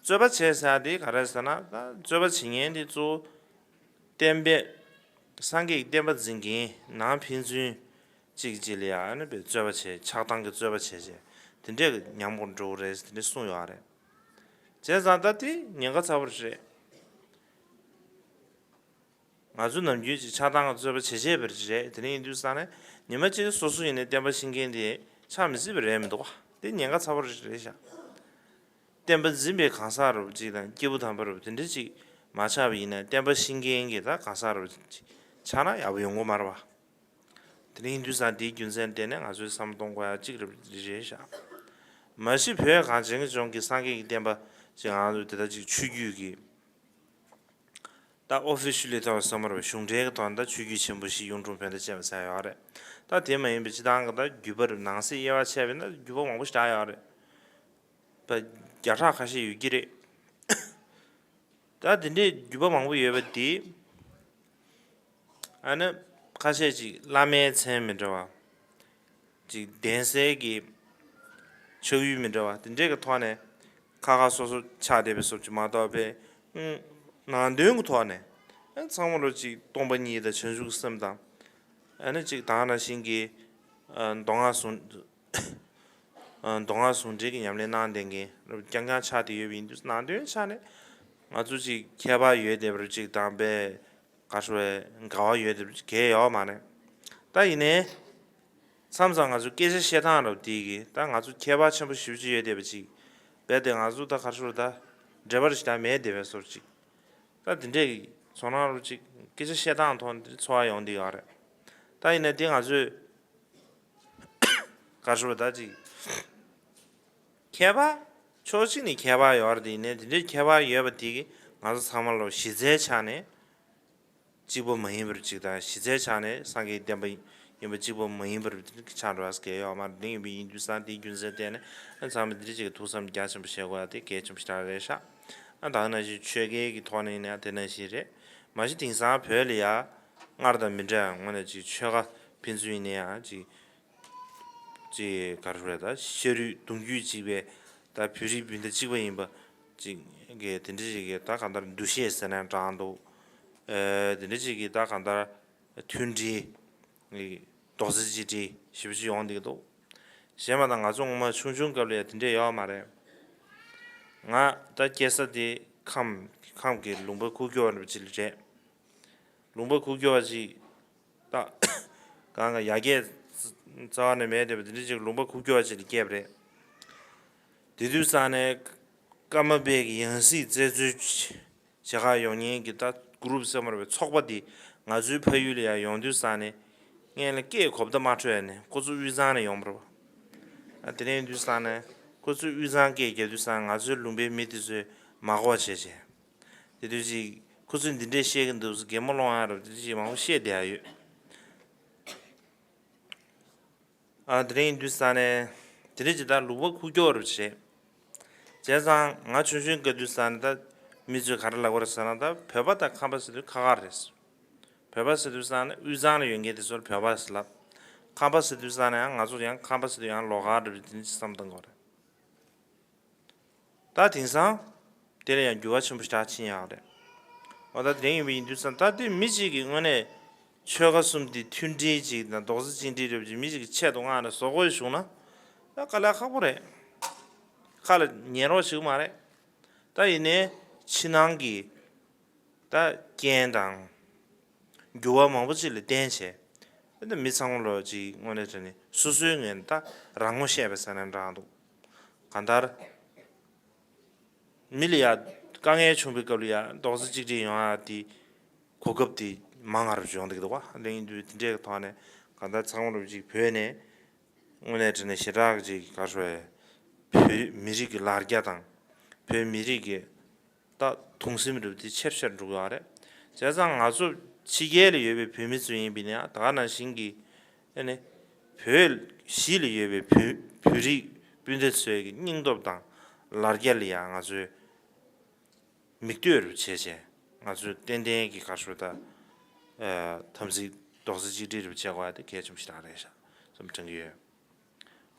རྩོད་པ་བྱས་ཟེར་ཡ་དེ་ག་རེ་ཟེར་ན། ད་རྩོད་པ་བྱེད་མཁན་དེ་གཙོ་བོ་བསྟན་པའི་སངས་རྒྱས་ཀྱི་བསྟན་པ་འཛིན་མཁན་ནང་ཕན་ཚུན་གཅིག་གཅིག་ལ་ཡ་ཨ་ནི་པའི་རྩོད་པ་བྱས། ཆགས་སྡང་གི་རྩོད་པ་བྱས་བྱས་དེ་འདྲས་ཀྱི་ཉམས་འགྲོ་གི་རེད་དེ་འདྲས་གསུངས་ཡོད་རེད། བྱས་ཙང་ད་དེ་ཉེན་ཁ་ཚ་པོ་རེད། ང་ཚོ་ནམ་རྒྱུན་ཅིག་ཆགས་སྡང་གི་རྩོད་པ་བྱེད་བྱེད་པ་རེད། དེ་ནས་ཡིན་དུས་ཙང་ནས་ཉི་མ་གཅིག་སོ་སོ་ཡིན་ནའི་བསྟན་པ་ཤེས་མཁན་དེ་ཆགས་མི་སྲིད་པ་རེད་མི་འདུག་བ། དེ་ཉེན་ཁ་ཚ་པོ་རེད་རེད་ཤག་བསྟན་པ་འཛིན་པའི་གང་ཟག་རབ་ཅིག་དང་སྐྱེས་བུ་དམ་པ་རབ་དེ་འདྲ་ཅིག་མ་ཆགས་པ་ཡིན་ན། བསྟན་པ་ཤེས་མཁན་གྱི་ད་གང་ཟག་རབ་ཅིག་ཆགས་ན་ཡག་པོ་ཡོང་གི་མ་རེད་བ། དེ་ནས་ཡིན་དུས་ཙང་དེའི་རྒྱུ་མཚན་བརྟེན་ནས་ང་ཚོས་བསམ་བློ་གཏོང་དགོས་ཡ་གཅིག་རེད་རེད་ཤག་མ་གཞི་བོད་གངས་ཅན་གྱི་ལྗོངས་ཀྱི་སངས་རྒྱས་ཀྱི་བསྟན་པ་ཅིག་ང་ཚོ་དེ་ལྟར་ཅིག་ཆོས་བརྒྱུད་ཀྱི་ད་ཨོ་ཕི་ཤལ་ལི་ཐོག་སོང་མ་རེད་པས། གཞུང་འབྲེལ་གྱི་ཐོག་ནས་ད་ཆོས་བརྒྱུད་ཆེན་པོ་བཞི་གཡུང་དྲུང་བོན་དང་བཅས་པ་ཟེར་ཡོད་རེད། ད་དེ་མ་ཡིན་པའི་སྤྱི་བཏང་གི་ད་བརྒྱུད་པ་རེད། ནང་གསེས་དབྱེ་བ་ཕྱེ་བས་ན་བརྒྱུད་པ་མང་པོ་ཞིག་བསྒྲགས་ཡོད་རེད། ད་བརྒྱ་ཕྲག་ཁ་ཤས་ཡོད་ཀྱི་རེད། ད་དེ་འདྲའི་བརྒྱུད་པ་མང་པོ་ཡོད་པ་དེ། ཨ་ནི་ཁ་ཤས་ཅིག་བླ་མའི་མཚན་མི་འདྲ་བ། ཅིག་གདན་སའི་གི་ཕྱག་ཡུལ་མི་འདྲ་བ་དེ་འདྲའི་གི་ཐོག་ནས་ཁ་ཁ་སོ་སོ་ཆགས་བསྡད་པའི་བཟོ་ཅིག་མ་གཏོགས་པའི། ཨུམ། ནང་དོན་གི་ཐོག་ནས་ཨ་ཚང་མ་ལོ་ཅིག་སྟོང་པ་ཉིད་དང་བྱང་ཆུབ་སེམས་དང་། ཨ་ནི་ཅིག་ད་ག་ནང་བཞིན་གྱི་ཨ་མདོ་སྔགས་ཟུང་། ཨ་མདོ་སྔགས་ཟུང་འབྲེལ་གྱི་ཉམས་ལེན་གནང་བསྡད་མཁན་རྐྱང་རྐྱང་ཆགས་བསྡད་ཡོད་པ་ཡིན་དུས། ནང་དོན་ཆ་ནས་ང་ཚོ་ཅིག་ཁྱད་པར་ཡོད་བསྡད་པ་རེད། ཅིག་དང་པའི་ག་རེ་ཞུ་དགོས་རེད། འགལ་བ་ཡོད་བསྡད་པ་ཅིག་གང་ཡང་ཡོད་མ་རེད། ད་ཡིན་ནའི་མཚམས་མཚམས་ང་ཚོ་སྐད་ཆ་བཤད་སྟངས་རབ་དེ་གིས་ད་ང་ཚོ་ཁྱད་པར་ཆེན་པོ་ཞེ་པོ་ཅིག་ཡོད་བསྡད་པ་ཅིག་རྦད་དེ་ང་ཚོ་ད་ག་རེ་ཞུ་དགོས་རེད། ད་འབྲེལ་བ་རེ་ཞིག་ད་མེད་བསྡད་པའི་བཟོ་ཅིག་ད་དེ་འདྲས་ཀྱི་ཚོར་སྣང་རུ་ཅིག་སྐད་ཆ་བཤད་སྟངས་ཐོག་ནས་ཚོར་བ་ཡོང་བསྡད་ཡོད་རེད། ད་ཡིན་ན་དེ་ང་ཚོས་ག་རེ་ཞུ་དགོས་རེད། ད་ཅིག་ཁྱད་པར་ཕྱོགས་གཅིག་ནས་ཁྱད་པར་ཡོད་རེད། དེ་ཡིན་ནའི་དེ་འདྲའི་ཁྱད་པར་ཡོད་པ་དེ་གིས་ང་ཚོ་ཚང་མ་ལོ་གཞི་རྩའི་ཆ་ནས་གཅིག་པ་མ་ཡིན་པར་ཅིག་དང་། གཞི་རྩའི་ཆ་ནས་སངས་རྒྱས་ཀྱི་བསྟན་པ་ཡིན་པ་གཅིག་པ་མ་ཡིན་པར་ཆགས་འགྲོ་བ་གལ་ཡོད་མ་རེད། དེ་ཡིན་པ་ཡིན་དུས་ཙང་དེའི་རྒྱུ་མཚན་བརྟེན་ནས་ཚང་མ་འདི་འདྲ་ཅིག་གི་ཐུགས་བསམ་རྒྱ་ཆེན་པོ་བཞེས་དགོས་ཡ་དེ་གལ་ཆེན་པོ་ཞེ་དྲག་རེད་ཤག་ཨ་ད་ག་ནང་བཞིན་ཆོལ་ཁའི་གི་ཐོག་ནས་ཡིན་ན་ཡང་དེ་ནང་བཞིན་རེད། མ་གཞི་དེང་སང་བོད་ལ་ཡ་སྔར་དང་མི་འདྲ་བའི་ངོས་ནས་ཅིག་ཆོལ་ཁ་ཕན་ཚུན་ཡིན་ན་ཡང་ཅིག་ཅིག་ག་རེ་ཞུ་དགོས་རེད། ད་ཤ་རུས་གདུང་རྒྱུད་གཅིག་པའི་ད་བོད་རིགས་སྤུན་ཟླ་གཅིག་པ་ཡིན་པ་ཅིག་གི་དེ་འདྲ་ཞིག་གི་ད་གང་ལྟར་འདུ་ཤེས་ཟེར་ན་འདྲ་འདུག་ཨ་དེ་འདྲ་ཅིག་གི་ད་གང་ལྟར་མཐུན་སྒྲིལ། རྡོག་རྩ་གཅིག་སྒྲིལ་ཞེ་པོ་ཅིག་ཡོང་བསྡད་ཀྱི་འདུག་གཞན་པ་དང་ང་ཚོ་སྔོན་མ་ཆུང་ཆུང་སྐབས་ལ་ཡང་དེ་འདྲས་ཡོད་མ་རེད། ང་ད་སྐྱེས་ས་དེ་ཁམས་ཁམས་ཀྱི་ལུང་པ་ཁུག་ཀྱོག་རེད་ཅིག་རེད། ལུང་པ་ཁུག་ཀྱོག་ཅིག་ད་གང་ག་ཡར་རྒྱས་རྩ་བ་ནས་མེད་བསྡད་པ་དེ་འདྲ་ཅིག་ལུང་པ་ཁུག་ཀྱོག་ཅིག་ལ་སྐྱེས་པ་རེད། དེ་དུས་ཙང་ནས་ཀརྨ་པའི་གི་ཡང་སྲིད་བཙན་འཛུལ་བྱེད་གར་ཡོང་མཁན་གྱི་ད་གུ་རུབ་ཟེར་མ་རེད་པས། ཚོགས་པ་འདི་ང་ཚོའི་ཕ་ཡུལ་ལ་ཡར་ཡོང་དུས་ཙང་ནས་སྔོན་ལ་སྐད་གོ་བརྡ་མ་འཕྲོད་ནས་ཁོ་ཚོ་དབུས་གཙང་ནས་ཡོང་བ་རེད་པ། ཨ་དེ་ནས་ཡིན་དུས་ཙང་ནས་ཁོ་ཚོས་དབུས་གཙང་སྐད་རྒྱག་དུས་ཙང་ང་ཚོའི་ལུང་པའི་མི་དེ་ཚོས་མ་གོ་བ་བྱས་བྱས། དེ་དུས་ཅིག་ཁོ་ཚོས་འདི་འདྲས་བཤད་ཀྱི་འདུག་ཟེར་གད་མོ་སློང་ཡ་རབས་དེ་དུས་ཅིག་མང་པོ་བཤད་བསྡད་ཡ་ཡོད། ཨ་དེ་རིང་དུས་ས་ནས་དེ་རིང་ཅིག་ད་ལུང་པ་ཁུག་ཀྱོག་རབས་བྱས། བྱས་ཙང་ང་ཆུང་ཆུང་སྐབས་དུས་ས་ནས་ད་མི་ཚོས་ག་རེ་ལབ་པ་རེད་ཟེར་ན། ད་བོད་པ་དང་ཁམས་པ་ཟེར་དུས་ཁ་ཁ་རེད། བོད་པ་ཟེར་དུས་ས་ནས་དབུས་གཙང་ལ་ཡོད་མཁན་དེ་ཚོར་བོད་པ་ཟེར་ལབ། ཁམས་པ་ཟེར་དུས་ས་ནས་ཡང་ང་ཚོ་ཡང་ཁམས་པ་ཟེར་དུས་ཡང་ལོགས་ཀ་རེད་པས། དེ་འདྲ་ཅིག་བསམ་བཏང་གི་རེད། ད་དེང་སང་དེ་ལ་ཡང་འགྱུར་བ་ཆེན་པོ་ཞིག་ཕྱིན་ཡག་རེད། འོ་ད་དེ་ཡིན་པ་ཡིན་དུས་ཙང་ད་དེ་མི་གཅིག་གི་ངོས་ནས་ཆོལ་ཁ་གསུམ་དེ་མཐུན་སྒྲིལ་ཅིག་དང་རྡོག་རྩ་གཅིག་སྒྲིལ་རེད་པ་ཅིག་མི་གཅིག་གི་ཆེད་དུ་མངགས་ནས་བཟོ་དགོས་བྱུང་ན་ད་དཀའ་ལས་ཁག་པོ་རེད། ཁ་ལ་ཉན་རོགས་བྱེད་ཀྱི་མ་རེད། ད་ཡིན་ནའི་ཕྱི་ནང་གི་ད་རྐྱེན་དང་འགྱུར་བ་མང་པོ་ཅིག་ལ་བརྟེན་བྱས། ད་མི་ཚང་མ་ལོ་ཅིག་དངོས་གནས་དྲང་གནས་སོ་སོའི་ངོས་ནས་ད་རང་ངོ་ཤེས་པའི་ས་ནས་འདྲ་འདུག་གང་ལྟར་མི་ལ་ཡ་དཀའ་ངལ་བྱུང་བའི་སྐབས་ལ་ཡ་རྡོག་རྩ་གཅིག་སྒྲིལ་ཡོང་ཡ་དེ་གོ་སྐབས་དེ་མང་ང་རུ་ཡོང་བསྡད་ཀྱི་འདུག་བ། ལེགས་ཡིན་དུས་དེ་འདྲའི་ཐོག་ནས་གང་ལྟར་ཚང་མ་ལོ་ཅིག་བོད་ནས་དངོས་གནས་དྲང་གནས་ཞེ་དྲག་ཅིག་ག་རེ་ཞུ་དགོས། བོད་མི་རིགས་ཀྱི་ལར་རྒྱ་དང་བོད་མི་རིགས་ཀྱི་ད་དུང་སེམས་རུ་དེ་ཆེར་ཆེར་འགྲོ་གི་ཡོད་རེད། བྱས་ཙང་ང་ཚོ་ཕྱི་རྒྱལ་ལ་ཡོད་པའི་བོད་མི་ཚོ་ཡིན་པ་ཡིན་ན་ད་ག་ནང་བཞིན་གྱི་ཨ་ནི་བོད་གཞིས་ལ་ཡོད་པའི་བོད་བོད་རིགས་སྤུན་ཟླ་ཚོའི་གི་སྙིང་སྟོབས་དང་ལར་རྒྱ་ལ་ཡང་ང་ཚོས་མིག་ལྟོས་རུ་བྱས་བྱས་ང་ཚོས་ཏན་ཏན་གྱི་ག་རེ་ཞུ་དགོས། ད་ཨ་དམ་ཚིག་རྡོག་རྩ་གཅིག་སྒྲིལ་རུ་བྱེད་དགོས་ཡ་དེ་གལ་ཆེན་པོ་ཞིག་རང་རེད་ཤག་བསམ་དྲན་གྱི་ཡོད།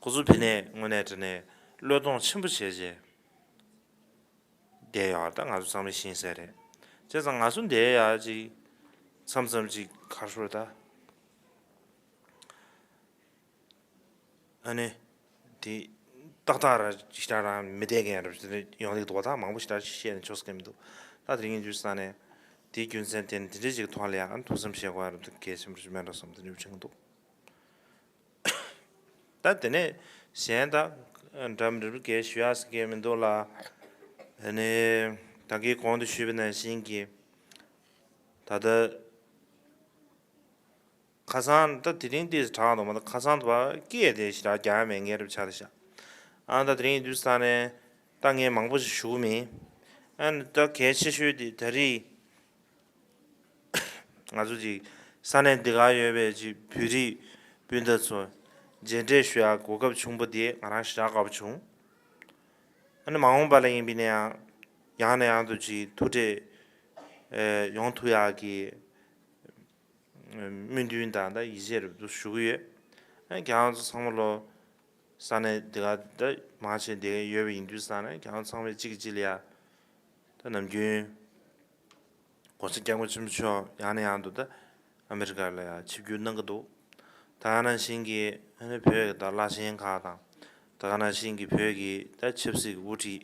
ཁོ་ཚོ་ཕི་ནས་དངོས་གནས་དྲང་གནས་བློས་གཏོང་ཆེན་པོ་བྱས་བྱས་བསྡད་ཡོད་རེད། ད་ང་ཚོ་ཚང་མས་ཤེས་གསལ་རེད། བྱས་ཙང་ང་ཚོ་འདིར་ཡ་ཅིག་མཚམས་མཚམས་ཅིག་ག་རེ་ཞུ་དགོས། ཨ་ནི་དེ་ཏག་ཏག་ར་ཅིག་རང་མི་བསྡད་མཁན་ར་ཡོང་གི་འདུག་བ། ད་མང་པོ་ཞིག་ར་བཤད་ནས་ཆོག་ས་མི་འདུག་ད་དེ་རིང་དུས་ས་ནས་དེའི་རྒྱུ་མཚན་དེ་ནི་དེ་འདྲ་ཅིག་ཐོག་ལ་ཡང་ཐུགས་བསམ་བཞེས་དགོས་ར་འདུག་གལ་ཆེན་པོ་ཞིག་མེད་འགྲོ་བསམ་དེ་འདྲ་བྱུང་གི་འདུག་ད་དེ་ནས་གཞན་དག་འདྲ་མི་འདྲ་གལ་ཞུ་ཡག་ཟེར་མཁན་མི་འདུག་ལ། ཨ་ནི་ད་གིན་གོང་དུ་ཞུས་པ་ནང་བཞིན་གྱི་ད་ལྟ་ཁ་སང་ད་དེ་རིང་ཏོག་ཙམ་དྲག་འདུག་མ་གཏོགས་ཁ་སང་དུ་བ་སྐད་དེ་ཞེ་དྲག་རྒྱག་ཡ་མེད་མཁན་རབ་ཆགས་རེད་ཤག་ཨ་ད་དེ་རིང་དུས་ས་ནས་ད་ངས་མང་པོ་ཞིག་ཞུ་གི་མིན། ཨ་ནི་ད་གལ་ཆེ་ཤོས་དེ་ད་རེས་ང་ཚོ་ཅིག་ས་གནས་འདི་ག་ཡོད་པའི་ཅིག་བོད་རིགས་སྤུན་ཟླ་ཚོ་མཇལ་འཕྲད་ཞུ་ཡག་གོ་སྐབས་བྱུང་བ་དེ་ང་རང་ཞེ་དྲག་དགའ་པོ་བྱུང་། ཨ་ནི་མ་འོངས་པ་ལ་ཡིན་པ་ཡིན་ན་ཡང་ཡང་ནས་ཡང་དུ་ཅིག་ཐུག་འཕྲད་ཨེ་ཡོང་ཐུབ་ཡག་གི་སྨོན་འདུན་དང་ད་ཡིད་ཆེས་རབ་ཏུ་ཞུ་གི་ཡོད། ཨ་ཁྱེད་རང་ཚོ་ཚང་མ་ལོ་ས་གནས་འདི་ག་ད་མང་ཆེ་འདི་ག་ཡོད་པ་ཡིན་དུས་ས་ནས་ཁྱེད་རང་ཚང་མས་གཅིག་གིས་གཅིག་ལ་ཡ་ད་ནམ་རྒྱུན་༸གོང་ས་༸སྐྱབས་མགོན་ཆེན་པོ་མཆོག་ཡང་ནས་ཡང་དུ་ད་ཨ་མི་རི་ཀ་ལ་ཡ་ཆིབས་བསྒྱུར་གནང་གི་འདུག་ད་ག་ནང་བཞིན་གྱི་ཨ་ནི་བོད་ཀྱི་ད་བླ་ཆེན་ཁག་དང་ད་ག་ནང་བཞིན་གྱི་བོད་ཀྱི་ད་ཆབ་སྲིད་ཀྱི་དབུ་ཁྲིད་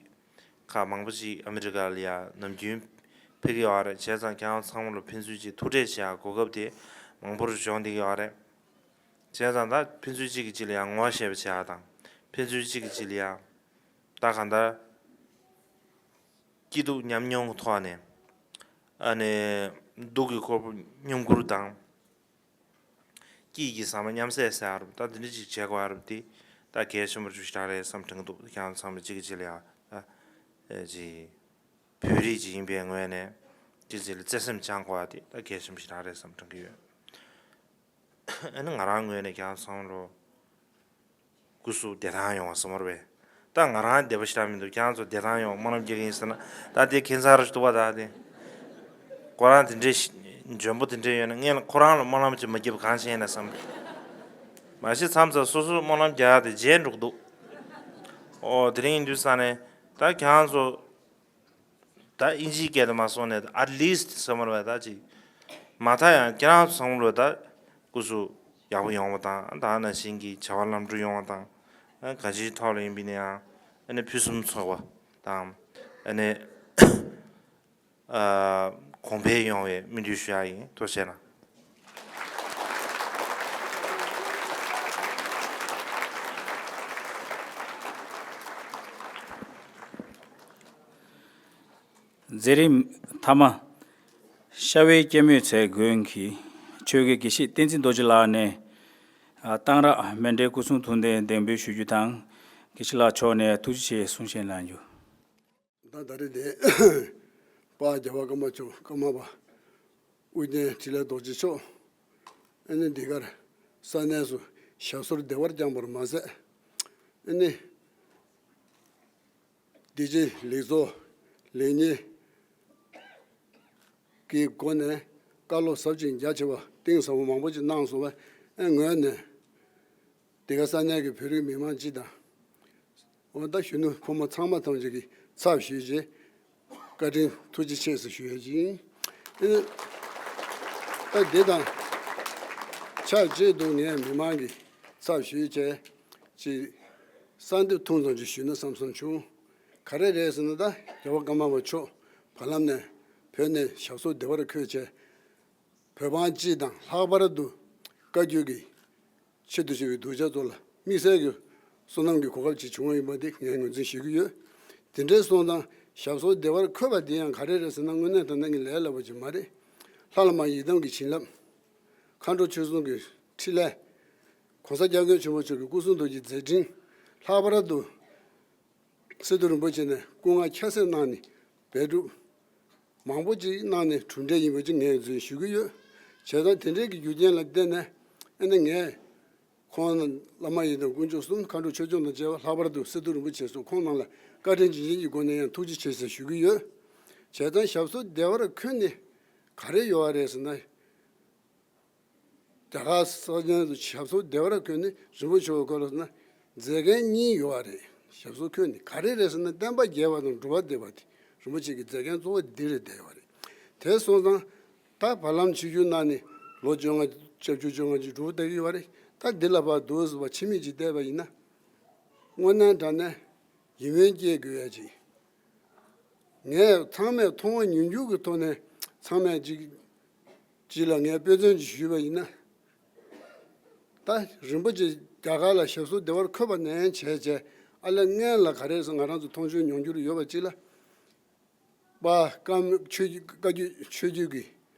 ཁག་མང་པོ་ཅིག་ཨ་མི་རི་ཀ་ལ་ཡ་ནམ་རྒྱུན་ཕེབས་ཀྱི་ཡོད་རེད། བྱས་ཙང་ཁྱེད་རང་ཚང་མ་ལ་ཕན་ཚུན་ཅིག་ཐུག་འཕྲད་བྱེད་ཡག་གོ་སྐབས་དེ་མང་པོ་རུ་བྱུང་བསྡད་ཀྱི་ཡོད་རེད། བྱས་ཙང་ད་ཕན་ཚུན་གཅིག་གིས་གཅིག་ལ་ཡང་ངོ་ཤེས་པ་བྱེད་ཡག་དང་ཕན་ཚུན་གཅིག་གིས་གཅིག་ལ་ཡང་ད་གང་ལྟར་སྐྱིད་སྡུག་མཉམ་མྱོང་གི་ཐོག་ནས་ཨ་ནི་སྡུག་གི་ཁོལ་པོ་མཉམ་ཁུར་དང་། སྐྱིད་ཀྱི་ཟ་མ་མཉམ་བསྲེས་ཟེར་ཡ་རུ་ད་འདི་འདྲ་ཅིག་བྱེད་དགོས་ཡ་རུ་དེ་ད་གལ་ཆེན་པོ་ཅིག་རང་རེད་བསམ་དྲན་གྱི་འདུག་ཁྱེད་རང་ཚང་མས་གཅིག་གིས་གཅིག་ལ་ཡ་ད་ཨེ་ཅིག་བོད་རིགས་ཅིག་ཡིན་པའི་ངོས་ནས་གཅིག་གཅིག་ལ་བརྩེ་སེམས་སྦྱང་དགོས་ཡ་དེ་ད་གལ་ཆེན་པོ་ཞིག་རང་རེད་བསམ་དྲན་གྱི་ཡོད། ཨ་ནི་ང་རང་ངོས་ནས་ཁྱེད་རང་ཚང་མ་ལོ་སྐུ་གཟུགས་བདེ་ཐང་ཡོང་བ་བསམ་པ་རེད། ད་ང་རང་བདེ་པོ་ཞེ་དྲག་མི་འདུག་ཁྱེད་རང་ཚོ་བདེ་ཐང་ཡོང་སྨོན་ལམ་རྒྱག་གི་ཡིན་ཟེར་ན་ད་དེ་ཁྱད་མཚར་རུ་འདུག་བ། ད་དེ་ཁོ་རང་དེ་འདྲའི་འཇོན་པོ་དེ་འདྲའི་ཡོད་ན་ངས་ཁོ་རང་ལ་སྨོན་ལམ་ཅིག་མ་རྒྱབ་གང་བྱས་ན་བསམ། མ་གཞི་མཚམས་མཚམས་སོ་སོ་སྨོན་ལམ་རྒྱག་ཡ་དེ་བརྗེད་འགྲོ་གི་འདུག་ཨོ་དེ་རིང་ཡིན་དུས་ས་ནས་ད་ཁྱེད་རང་ཚོ་ད་ཨིན་ཇིའི་སྐད་དུ་མ་སོང་ནས་at least་བསམ་པ་རེད་བ། ད་ཅིག་ མ་མཐའ་ཡང་ཁྱེད་རང་ཚང་མ་ལོ་ད་སྐུ་གཟུགས་ཡག་པོ་ཡོང་བ་དང་ད་ནང་བཞིན་གྱི་བྱ་བ་ལམ་འགྲོ་ཡོང་བ་དང་གང་ཅིའི་ཐོག་ལ་ཡིན་པ་ཡིན་ན་ཡང་ཨ་ནི་ཕུན་སུམ་ཚོགས་པ་དང་ཨ་ནི་གོང་འཕེལ་ཡོང་བའི་སྨོན་འདུན་ཞུ་ཡག་ཡིན། ཐུགས་རྗེ་གནང་། མཛད་རིམ་མཐའ་མ། ཤ་བའི་སྐྱེད་མོས་ཚལ་དགོན་གྱི་ཆོས་དགེ་དགེ་བཤེས་བསྟན་འཛིན་རྡོ་རྗེ་ལགས་ནས་གཏང་རག་སྨན་འབྲས་སྐུ་གསུང་ཐུགས་རྟེན་གདན་འབུལ་ཞུ་རྒྱུ་དང་། དགེ་བཤེས་ལགས་མཆོག་ནས་ཐུགས་རྗེ་ཆེ་གསུང་བཤད་གནང་རྒྱུ། ད་ད་རེས་དེ་པ་རྒྱལ་བ་ཀརྨ་མཆོག་ཀརྨ་པ་ཨུ་རྒྱན་འཕྲིན་ལས་རྡོ་རྗེ་མཆོག་ཨ་ནི་འདི་གར་ས་གནས་སུ་ཞབས་སོར་བདེ་བར་བསྐྱངས་པར་མ་ཟད་ཨ་ནི་བདེ་སྐྱིད་ལེགས་ཚོགས་ལེགས་ཉེས་ཀྱི་སྒོ་ནས་བཀའ་སློབ་ཟབ་ཅིང་རྒྱ་ཆེ་བ་གཏིང་ཟབ་པོ་མང་པོ་ཅིག་གནང་སོང་བས་ཨ་ངོས་ནས། དེ་ག་ས་གནས་ཀྱི་བོད་རིགས་མི་མང་སྤྱི་དང་། འོ་ད་གཞོན་ནུ་ཕོ་མོ་ཚང་མ་ཐམས་ཅད་ཀྱི་ཚབ་ཞུས་རྗེས་བཀའ་དྲིན་ཐུགས་རྗེ་ཆེ་ཟེར་ཞུ་ཡ་ཅིག་ཡིན། ཨེ་ད་དེ་དང་ཆབས་ཅིག་ཏུ་ངས་མི་མང་གི་ཚབ་ཞུས་བྱས་ཅིག་གསར་འདེབས་ཐུང་ཙམ་ཅིག་ཞུས་ན་བསམ་བསམ་བྱུང་། ག་རེ་རེད་ཟེར་ན་ད་རྒྱལ་བ་ཀརྨ་པ་མཆོག་བར་ལམ་ནས་བོད་ནས་ཞབས་སོར་བདེ་བར་འཁོད་བྱས། བོད་འབངས་སྤྱི་དང་ལྷག་པར་དུ་བཀའ་བརྒྱུད་ཀྱི་ཆེད་དུ་བྱུང་བའི་གདུལ་བྱ་ཚོ་ལ་དམིགས་བསལ་གྱི་བསོད་ནམས་ཀྱི་གོ་སྐབས་ཅིག་བྱུང་བ་ཡིན་པ་དེ་ངས་ངོས་འཛིན་ཞུ་གི་ཡོད། དེ་འདྲའི་སོང་ཙང་ཞབས་སོར་བདེ་བར་འཁོད་པ་དེ་ཡང་ག་རེ་རེད་ཟེར་ན་དངོས་གནས་དྲང་གནས་ཀྱི་ལས་སླ་པོ་ཅིག་མ་རེད། ལྷ་བླ་མ་ཡི་དམ་གྱི་བྱིན་རླབས། མཁའ་འགྲོ་ཆོས་སྲུང་གི་ཕྲིན་ལས། ༸གོང་ས་༸སྐྱབས་མགོན་ཆེན་པོ་མཆོག་གི་སྐུ་གསུང་ཐུགས་ཀྱི་མཛད་འཕྲིན། ལྷག་པར་དུ། སི་ཏུ་རིན་པོ་ཆེ་ནས་སྐུ་ངལ་ཁྱད་བསད་གནང་ནས་འབད་སྒྲུབ་མང་པོ་ཅིག་གནང་ནས་གྲུབ་འབྲས་ཡིན་པ་ཅིག་ངས་འཛིན་ཞུ་གི་ཡོད། བྱས་ཙང་དེ་འདྲའི་གི་རྒྱུ་རྐྱེན་ལ་བརྟེན་ནས་ཨ་ནི་ངས་ཁོང་བླ་མ་ཡི་དམ་དཀོན་མཆོག་གསུམ་མཁའ་འགྲོ་ཆོས་སྐྱོང་དང་བཅས་པ་ལྷག་པར་དུ་སི་ཏུ་རིན་པོ་ཆེ་སོགས་ཁོང་རྣམས་ལ་བཀའ་དྲིན་རྗེས་དྲན་གྱི་སྒོ་ནས་ཡང་ཐུགས་རྗེ་ཆེ་ཟེར་ཞུ་གི་ཡོད། བྱས་ཙང་ཞབས་སོར་བདེ་བར་འཁོད་ནས་ག་རེ་ཡོད་པ་རེད་ཟེར་ན། རྒྱ་གར་ས་གནས་སུ་ཞབས་སོར་བདེ་བར་འཁོད་ནས་རིན་པོ་ཆེ་བ་ཁོ་ལ་ན་མཛད་འགན་གཉིས་ཡོད་པ་རེད། ཞབས་སོར་འཁོད་ནས་ག་རེ་རེད་ཟེར་ན་བསྟན་པ་རྒྱས་པ་དང་འགྲོ་བ་བདེ་བ་དེ་རིན་པོ་ཆེ་གི་མཛད་འགན་གཙོ་བོ་འདི་རེད་བསྡད་ཡོད་པ་རེད། དེ་སོང་ཙང་ད་བར་ལམ་ཆིབས་བསྒྱུར་གནང་ནས་ལོ་བཅོ་ལྔ་སྐྱབས་བཅོལ་བཅོ་ལྔ་ཅིག་འགྲོ་བསྡད་ཀྱི་ཡོད་པ་རེད། ད་འདི་ལ་བར་དུ་ཟུར་པ་ཕྱི་མིག་ཅིག་བལྟས་པ་ཡིན་ན་དངོས་གནས་དྲང་གནས་ཡིད་སྨོན་སྐྱེ་དགོས་ཡ་ཅིག་ངས་ཚང་མས་མཐོང་བ་མྱོང་འགྱུར་གྱི་ཐོག་ནས་ཚང་མས་ཅིག་ཅིག་ལ་ངས་དཔེ་མཚོན་ཅིག་ཞུས་པ་ཡིན་ན། ད་རིན་པོ་ཆེ་རྒྱ་གར་ལ་ཞབས་སོར་བདེ་བར་འཁོད་པ་ནས་བྱས་བྱས་ཨ་ལས་སྔོན་ལ་ག་རེ་ཟེར་ང་རང་ཚོ་མཐོང་ཆོས་མྱོང་འགྱུར་ཡོད་པ་ཅིག་ལ། པ་བཀའ་མོལ་ཆོས་བརྒྱུད་བཀའ་བརྒྱུད་ཆོས་བརྒྱུད་ཀྱི་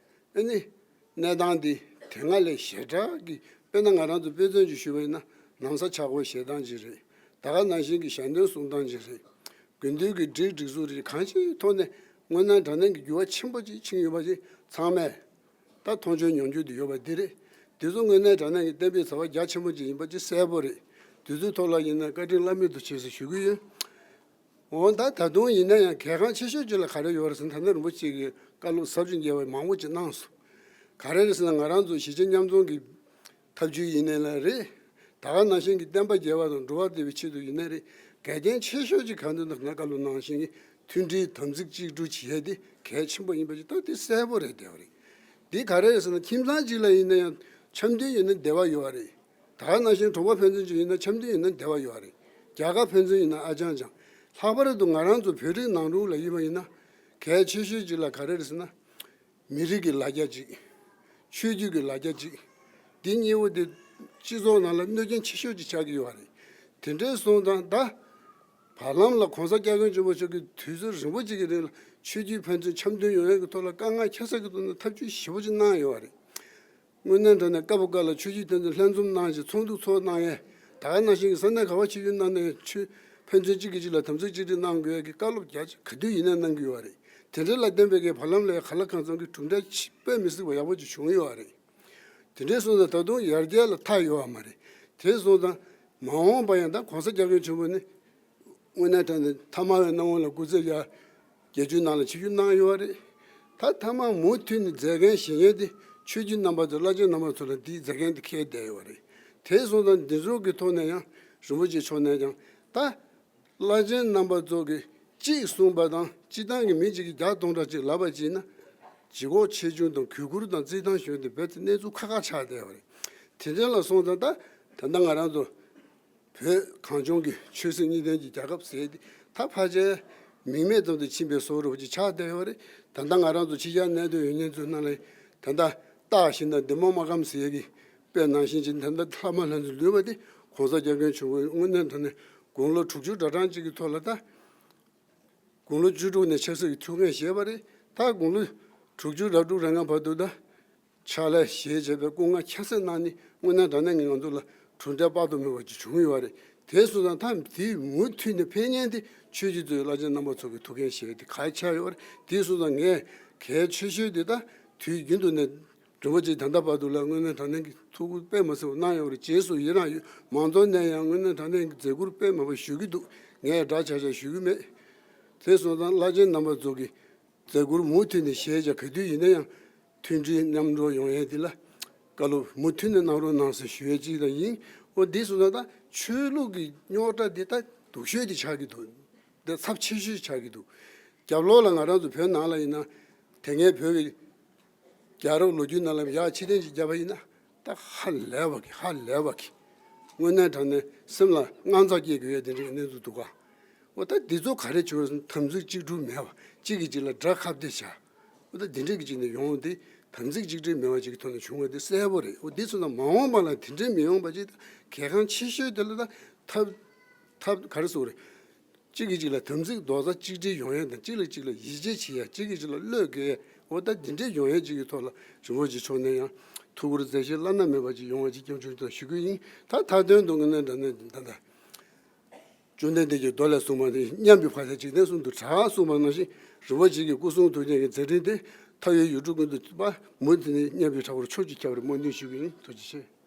ཨ་ནི་གནས་སྟངས་འདི་དེ་སྔ་ལས་ཞེ་དྲག་གི་དཔེར་ན་ང་རང་ཚོ་དཔེ་མཚོན་ཅིག་ཞུས་པ་ཡིན་ན་ན་བཟའ་ཆག་སྒོ་བཞེས་སྟངས་ཅིག་རེད། ད་ག་ནང་བཞིན་གྱི་ཞལ་འདོན་གསུང་སྟངས་ཅིག་རེད། དགེ་འདུན་གྱི་སྒྲིག་སྒྲིག་འཛུགས་རེད། གང་ཅིའི་ཐོག་ནས་དངོས་གནས་དྲང་གནས་ཀྱི་འགྱུར་བ་ཆེན་པོ་ཅིག་ཕྱིན་ཡོད་པ་ཅིག་ཚང་མས་ད་མཐོང་ཆོས་མྱོང་འགྱུར་དུ་ཡོད་པ་འདི་རེད། འདི་ཚོ་དངོས་གནས་དྲང་གནས་ཀྱི་བསྟན་པའི་བྱ་བ་རྒྱ་ཆེན་པོ་ཅིག་ཡིན་པ་ཅིག་གསལ་པོ་རེད། འདི་ཚོའི་ཐོག་ལ་ཡིན་ན་བཀའ་དྲིན་བླ་མེད་དུ་ཆེ་ཟེར་ཞུ་གི་ཡོད། འོ་ད་ད་དུང་ཡིན་ན་ཡང་གལ་འགངས་ཆེ་ཤོས་ཅིག་ལ་ག་རེ་ཡོད་རེད་ཟེར་ན་ད་ནི་རིན་པོ་ཆེ་གིས་བཀའ་སློབ་ཟབ་ཅིང་རྒྱས་པ་མང་པོ་ཅིག་གནང་སོང་། ག་རེ་རེད་ཟེར་ན་ང་རང་ཚོ་གཞིས་བྱེས་མཉམ་འཛོམས་ཀྱི་ཐབས་ཇུས་ཡིན་ནའི་ལ་རེད། ད་ག་ནང་བཞིན་གྱི་བསྟན་པ་རྒྱས་པ་དང་འགྲོ་བ་བདེ་བའི་ཆེད་དུ་ཡིན་ནའི་རེད། འགལ་རྐྱེན་ཆེ་ཤོས་ཅིག་གང་དུ་འདུག་ན་བཀའ་སློབ་ནང་བཞིན་གྱི་མཐུན་སྒྲིལ་དམ་ཚིག་གཅིག་སྒྲིལ་བྱེད་ཡས་དེ་གལ་ཆེན་པོ་ཡིན་པ་ཅིག་ད་དེ་གསལ་པོ་རེད་བསྡད་པ་རེད། འདི་ག་རེ་རེད་ཟེར་ན་ཁྱིམ་ཚང་གཅིག་ལ་ཡིན་ན་ཡང་འཆམ་མཐུན་ཡོད་ན་བདེ་བ་ཡོད་པ་རེད། ད་ག་ནང་བཞིན་གྲོང་པ་ཕན་ཚུན་གཅིག་ཡིན་ན་འཆམ་མཐུན་ཡོད་ན་བདེ་བ་ཡོད་པ་རེད། རྒྱལ་ཁབ་ཕན་ཚུན་ཡིན་ན་ཨ་ཅང་ཅང་། ལྷག་པར་དུ་ང་རང་ཚོ་བོད་རིགས་ནང་ལོགས་ལ་ཡིན་པ་ཡིན་ན་གལ་ཆེ་ཤོས་གཅིག་ལ་ག་རེ་རེད་ཟེར་ན། མི་རིགས་ཀྱི་ལ་རྒྱ་གཅིག་ཆོས་བརྒྱུད་ཀྱི་ལ་རྒྱ་གཅིག་འདི་གཉིས་པོ་དེ་སྤྱི་ཚོགས་ནང་ལ་གནོད་རྐྱེན་ཆེ་ཤོས་ཅིག་ཆགས་ཀྱི་ཡོད་པ་རེད། དེ་འདྲའི་སོང་ཙང་ད་བར་ལམ་ལ་གོང་ས་སྐྱབས་མགོན་ཆེན་པོ་མཆོག་གིས་དུས་ཚོད་རིང་པོ་ཅིག་གི་རིང་ལ་ཆོས་བརྒྱུད་ཕན་ཚུན་འཆམ་མཐུན་ཡོང་ཡས་ཀྱི་ཐོག་ལ་དཀའ་ངལ་ཁྱད་བསད་ཀྱི་ཐོག་ནས་ཐབས་ཇུས་ཞེ་པོ་ཅིག་གནང་ཡོད་པ་རེད། དངོས་གནས་དྲང་གནས་སྐབས་འགའ་ལ་ཆོས་བརྒྱུད་ཕན་ཚུན་ལྷན་འཛོམས་གནང་ཞིང་ཚོགས་འདུ་ཚོགས་གནང་ཡས་ད་ག་ནང་བཞིན་གྱི་ས་གནས་ག་བ་ཆོས་བརྒྱུད་གནང་ནས་ཆོས་ཕན་ཚུན་གཅིག་གིས་གཅིག་ལ་དམ་ཚིག་གཅིག་སྒྲིལ་གནང་དགོས་ཡས་ཀྱི་བཀའ་སློབ་རྒྱ་ཆེ་ག་དུས་ཡིན་ན་གནང་གི་ཡོད་པ་རེད། དེ་འདྲ་ལ་བརྟེན་པའི་གི་བར་ལམ་ལ་ཡང་ག་ལ་གང་འཚམ་གྱི་གྲུབ་འབྲས་དཔེ་མི་སྲིད་པ་ཡག་པོ་ཅིག་བྱུང་ཡོད་པ་རེད། དེ་འདྲའི་སོང་ཙང་ད་དུང་ཡར་རྒྱས་ལ་མཐའ་ཡོད་པ་མ་རེད། དེ་སོང་ཙང་མ་འོངས་པ་ཡང་ད་གོང་ས་སྐྱབས་མགོན་ཆེན་པོ་ནི་དངོས་གནས་དྲང་གནས་ཐ་མལ་པའི་སྣང་བ་ལ་སྐུ་ཚེ་ཡར་རྒྱལ་བརྒྱུད་ནང་ལ་ཆིབས་བསྒྱུར་གནང་ཡོད་པ་རེད། ད་ཐ་མ་མུ་མཐུད་ནས་མཛད་འགན་བཞེས་མཁན་དེ་ཆོས་བརྒྱུད་རྣམ་པ་ཚོ་བླ་ཆེན་རྣམ་པ་ཚོ་ལ་འདིའི་མཛད་འགན་དེ་འཁེལ་བསྡད་ཡོད་པ་རེད། དེ་སོང་ཙང་འདི་ཚོ་གི་ཐོག་ནས་ཡང་རིན་པོ་ཆེ་མཆོག་ནས་ཀྱང་ད་བླ་ཆེན་རྣམ་པ་ཚོ་གིས་གཅིག་གསུངས་པ་དང་སྤྱི་བཏང་གི་མི་གཅིག་གིས་བརྒྱ་སྟོང་ཕྲག་གཅིག་ལབ་པ་ཅིག་ན། ལྗིད་ཁོག་ཆེ་ཆུང་དང་གུས་བཀུར་དང་བརྩི་མཐོང་ཞུ་དེ་རྦད་དེ་གནས་ཚུལ་ཁག་ཁག་ཆགས་བསྡད་པ་རེད། དེ་འདྲ་ལ་སོང་ཙང་ད་ད་ལྟ་ང་རང་ཚོ་བོད་གངས་ལྗོངས་ཀྱི་ཆོས་སྲིད་གཉིས་ལྡན་གྱི་རྒྱལ་ཁབ་ཟེར་དེ་ད་ཕལ་ཆེར་མིང་མེད་ཙམ་དུ་ཕྱིན་པའི་བཟོ་འདྲ་ཅིག་ཆགས་བསྡད་ཡོད་རེད། ད་ལྟ་ང་རང་ཚོ་ཕྱི་རྒྱལ་གནས་སྡོད་ཡོད་མཁན་ཚོའི་ནང་ལ་ད་ལྟ་སྟག་ཤིང་དང་འདན་མ་མ་སྐམ་ཟེར་གྱི་དཔེ་ནང་བཞིན་ཅིག་ད་ལྟ་ལྷ་མ་ལྷ་ཚོ་ལུས་པ་དེ་གོང་ས་སྐྱབས་མགོན་ཆེན་པོས་དངོས་གནས་དྲང་གནས་དགུང་ལོ་དྲུག་ཅུ་གྲྭ་གྲངས་ཅིག་གི་ཐོག་ལ་ད། དགུང་ལོ་བཅུ་དྲུག་ནས་ཆབ་སྲིད་ཀྱི་ཐུགས་འགན་བཞེས་པ་རེད། ད་དགུང་ལོ་དྲུག་ཅུ་རེ་དྲུག་རེ་ལྔ་བར་དུ་ད་ཕྱག་ལས་བཞེས་བྱས་པའི་སྐུ་ངལ་ཁྱད་བསད་གནང་ནས་དངོས་གནས་དྲང་གནས་ངས་ང་ཚོ་ལ་གྲུབ་འབྲས་དཔག་ཏུ་མེད་པ་ཅིག་བྱུང་ཡོད་རེད། དེ་སོང་ཙང་ད་དེ་མུ་མཐུད་ནས་འཕེལ་མཁན་དེ་ཆོས་བརྒྱུད་དུ་བླ་ཆེན་རྣམ་པ་ཚོ་གི་ཐུགས་འགན་བཞེས་ཏེ་ག་ཆགས་ཡོད་རེད། དེ་སོང་ཙང་ངས་གལ་ཆེ་ཤོས་དེ་ད་དུས་རྒྱུན་དུ་ནས། རིན་པོ་ཆེ་ད་ལྟ་བར་དུ་ལ་དངོས་གནས་དྲང་གནས་ཀྱི་ཐུགས་ཁུར་དཔེ་མི་སྲིད་པ་གནང་ཡོད་རེད། རྗེས་སུ་ཡི་རང་ཡོད། མང་ཚོགས་ནས་ཡང་དངོས་གནས་དྲང་གནས་ཀྱི་མཛད་ཁུར་དཔེ་མི་སྲིད་པ་ཞུ་གི་འདུག་ངས་འདྲ་ཆགས་ཆགས་ཞུ་གི་མེད། དེ་སོང་ཙང་བླ་ཆེན་རྣམ་པ་ཚོ་གི་མཛད་ཁུར་མུ་མཐུད་ནས་བཞེས་བྱ་ག་དུས་ཡིན་ན་ཡང་མཐུན་སྒྲིལ་མཉམ་འགྲོ་ཡོང་ཡས་འདི་ལ་བཀའ་སློབ་མུ་མཐུད་ནས་གནང་རོགས་གནང་ཟེར་ཞུ་ཡས་གཅིག་དང་ཡིན། འོ་འདི་སོང་ཙང་ད་ཆོས་ལུགས་ཀྱི་རྙོག་དྲ་འདི་ད་སྡུག་ཤོས་འདི་ཆགས་ཀྱི་འདུག་འདི་ཚབས་ཆེ་ཤོས་ཆགས་ཀྱི་འདུག་རྒྱབ་ལོགས་ལ་ང་རང་ཚོ་བོད་ནང་ལ་ཡིན་ན་དེ་སྔའི་བོད་ཀྱི་རྒྱལ་རབས་ལོ་རྒྱུས་ནང་ལ་ཡར་ཕྱིར་དྲན་ཅིག་བརྒྱབ་པ་ཡིན་ན་ད་ཧ་ལས་པ་གི་ཧ་ལས་པ་གི་དངོས་གནས་དྲང་གནས་སེམས་ལ་དངངས་འཚབ་སྐྱེ་དགོས་ཡ་དེ་འདྲའི་གནས་ཚུལ་འདུག་ག་འོ་ད་འདི་ཚོ་ག་རེ་བྱུང་བ་དམ་ཚིག་གཅིག་སྒྲིལ་མེད་པ། གཅིག་གིས་གཅིག་ལ་དགྲ་ཁ་གཏད་བྱ། འོ་ད་འདི་འདྲའི་གི་གཅིག་ནས་ཡོང་འདི་དམ་ཚིག་གཅིག་སྒྲིལ་མེད་པ་ཅིག་གི་ཐོག་ནས་བྱུང་བ་འདི་གསལ་པོ་རེད། འོ་འདི་ཚོ་ན་མ་འོངས་པ་ལ་དེ་འདྲའི་མི་ཡོང་པ་ཅིག་ད་གལ་འགངས་ཆེ་ཤོས་དེ་ལ་ད་ཐབས་ཐབས་ག་རེ་ཟེར་དགོས་རེད། གཅིག་གིས་གཅིག་ལ་དམ་ཚིག་རྡོག་རྩ་གཅིག་སྒྲིལ་ཡོང་ཡ་དང་། གཅིག་ལ་གཅིག་ལ་ཡིད་ཆེས་བྱེད་ཡ། གཅིག་གིས་གཅིག་ལ་བློ་འགེལ་ཡ། འོ་ད་འདི་འདྲའི་ཡོང་ཡ་གཅིག་གི་ཐོག་ལ་རིན་པོ་ཆེ་མཆོག་ནས་ཡང་ཐུགས་ཁུར་མཛད་བཞེས་བླ་ན་མེད་པ་ཅིག་ཡོང་བ་ཅིག་སྐྱབས་བཅོལ་དུ་ཞུ་རྒྱུ་ཡིན། ད་མཐའ་དོན་དུ་དངོས་གནས་དྲང་གནས་ད་ལྟ་བཅོམ་ལྡན་འདས་ཀྱིས་མདོ་ལས་གསུངས་པ་ནི་མཉམ་པའི་བར་ཆད་འཇིག་རྟེན་གསུམ་དུ་གྲགས་གསུངས་པ་ནང་བཞིན་རིན་པོ་ཆེ་གི་སྐུ་གསུང་ཐུགས་རྟེན་གྱི་མཛད་འཕྲིན་དེ་མཐའ་ཡས་ཡུལ་གྲུ་ཀུན་ཏུ་པ་མུ་མཐུད་ནས་མཉམ་པའི་གྲགས་པར་ཕྱོགས་ཀྱིས་ཁྱབ་པར་སྨོན་འདུན་ཞུ་གི་ཡིན། ཐུགས་རྗེ་ཆེ།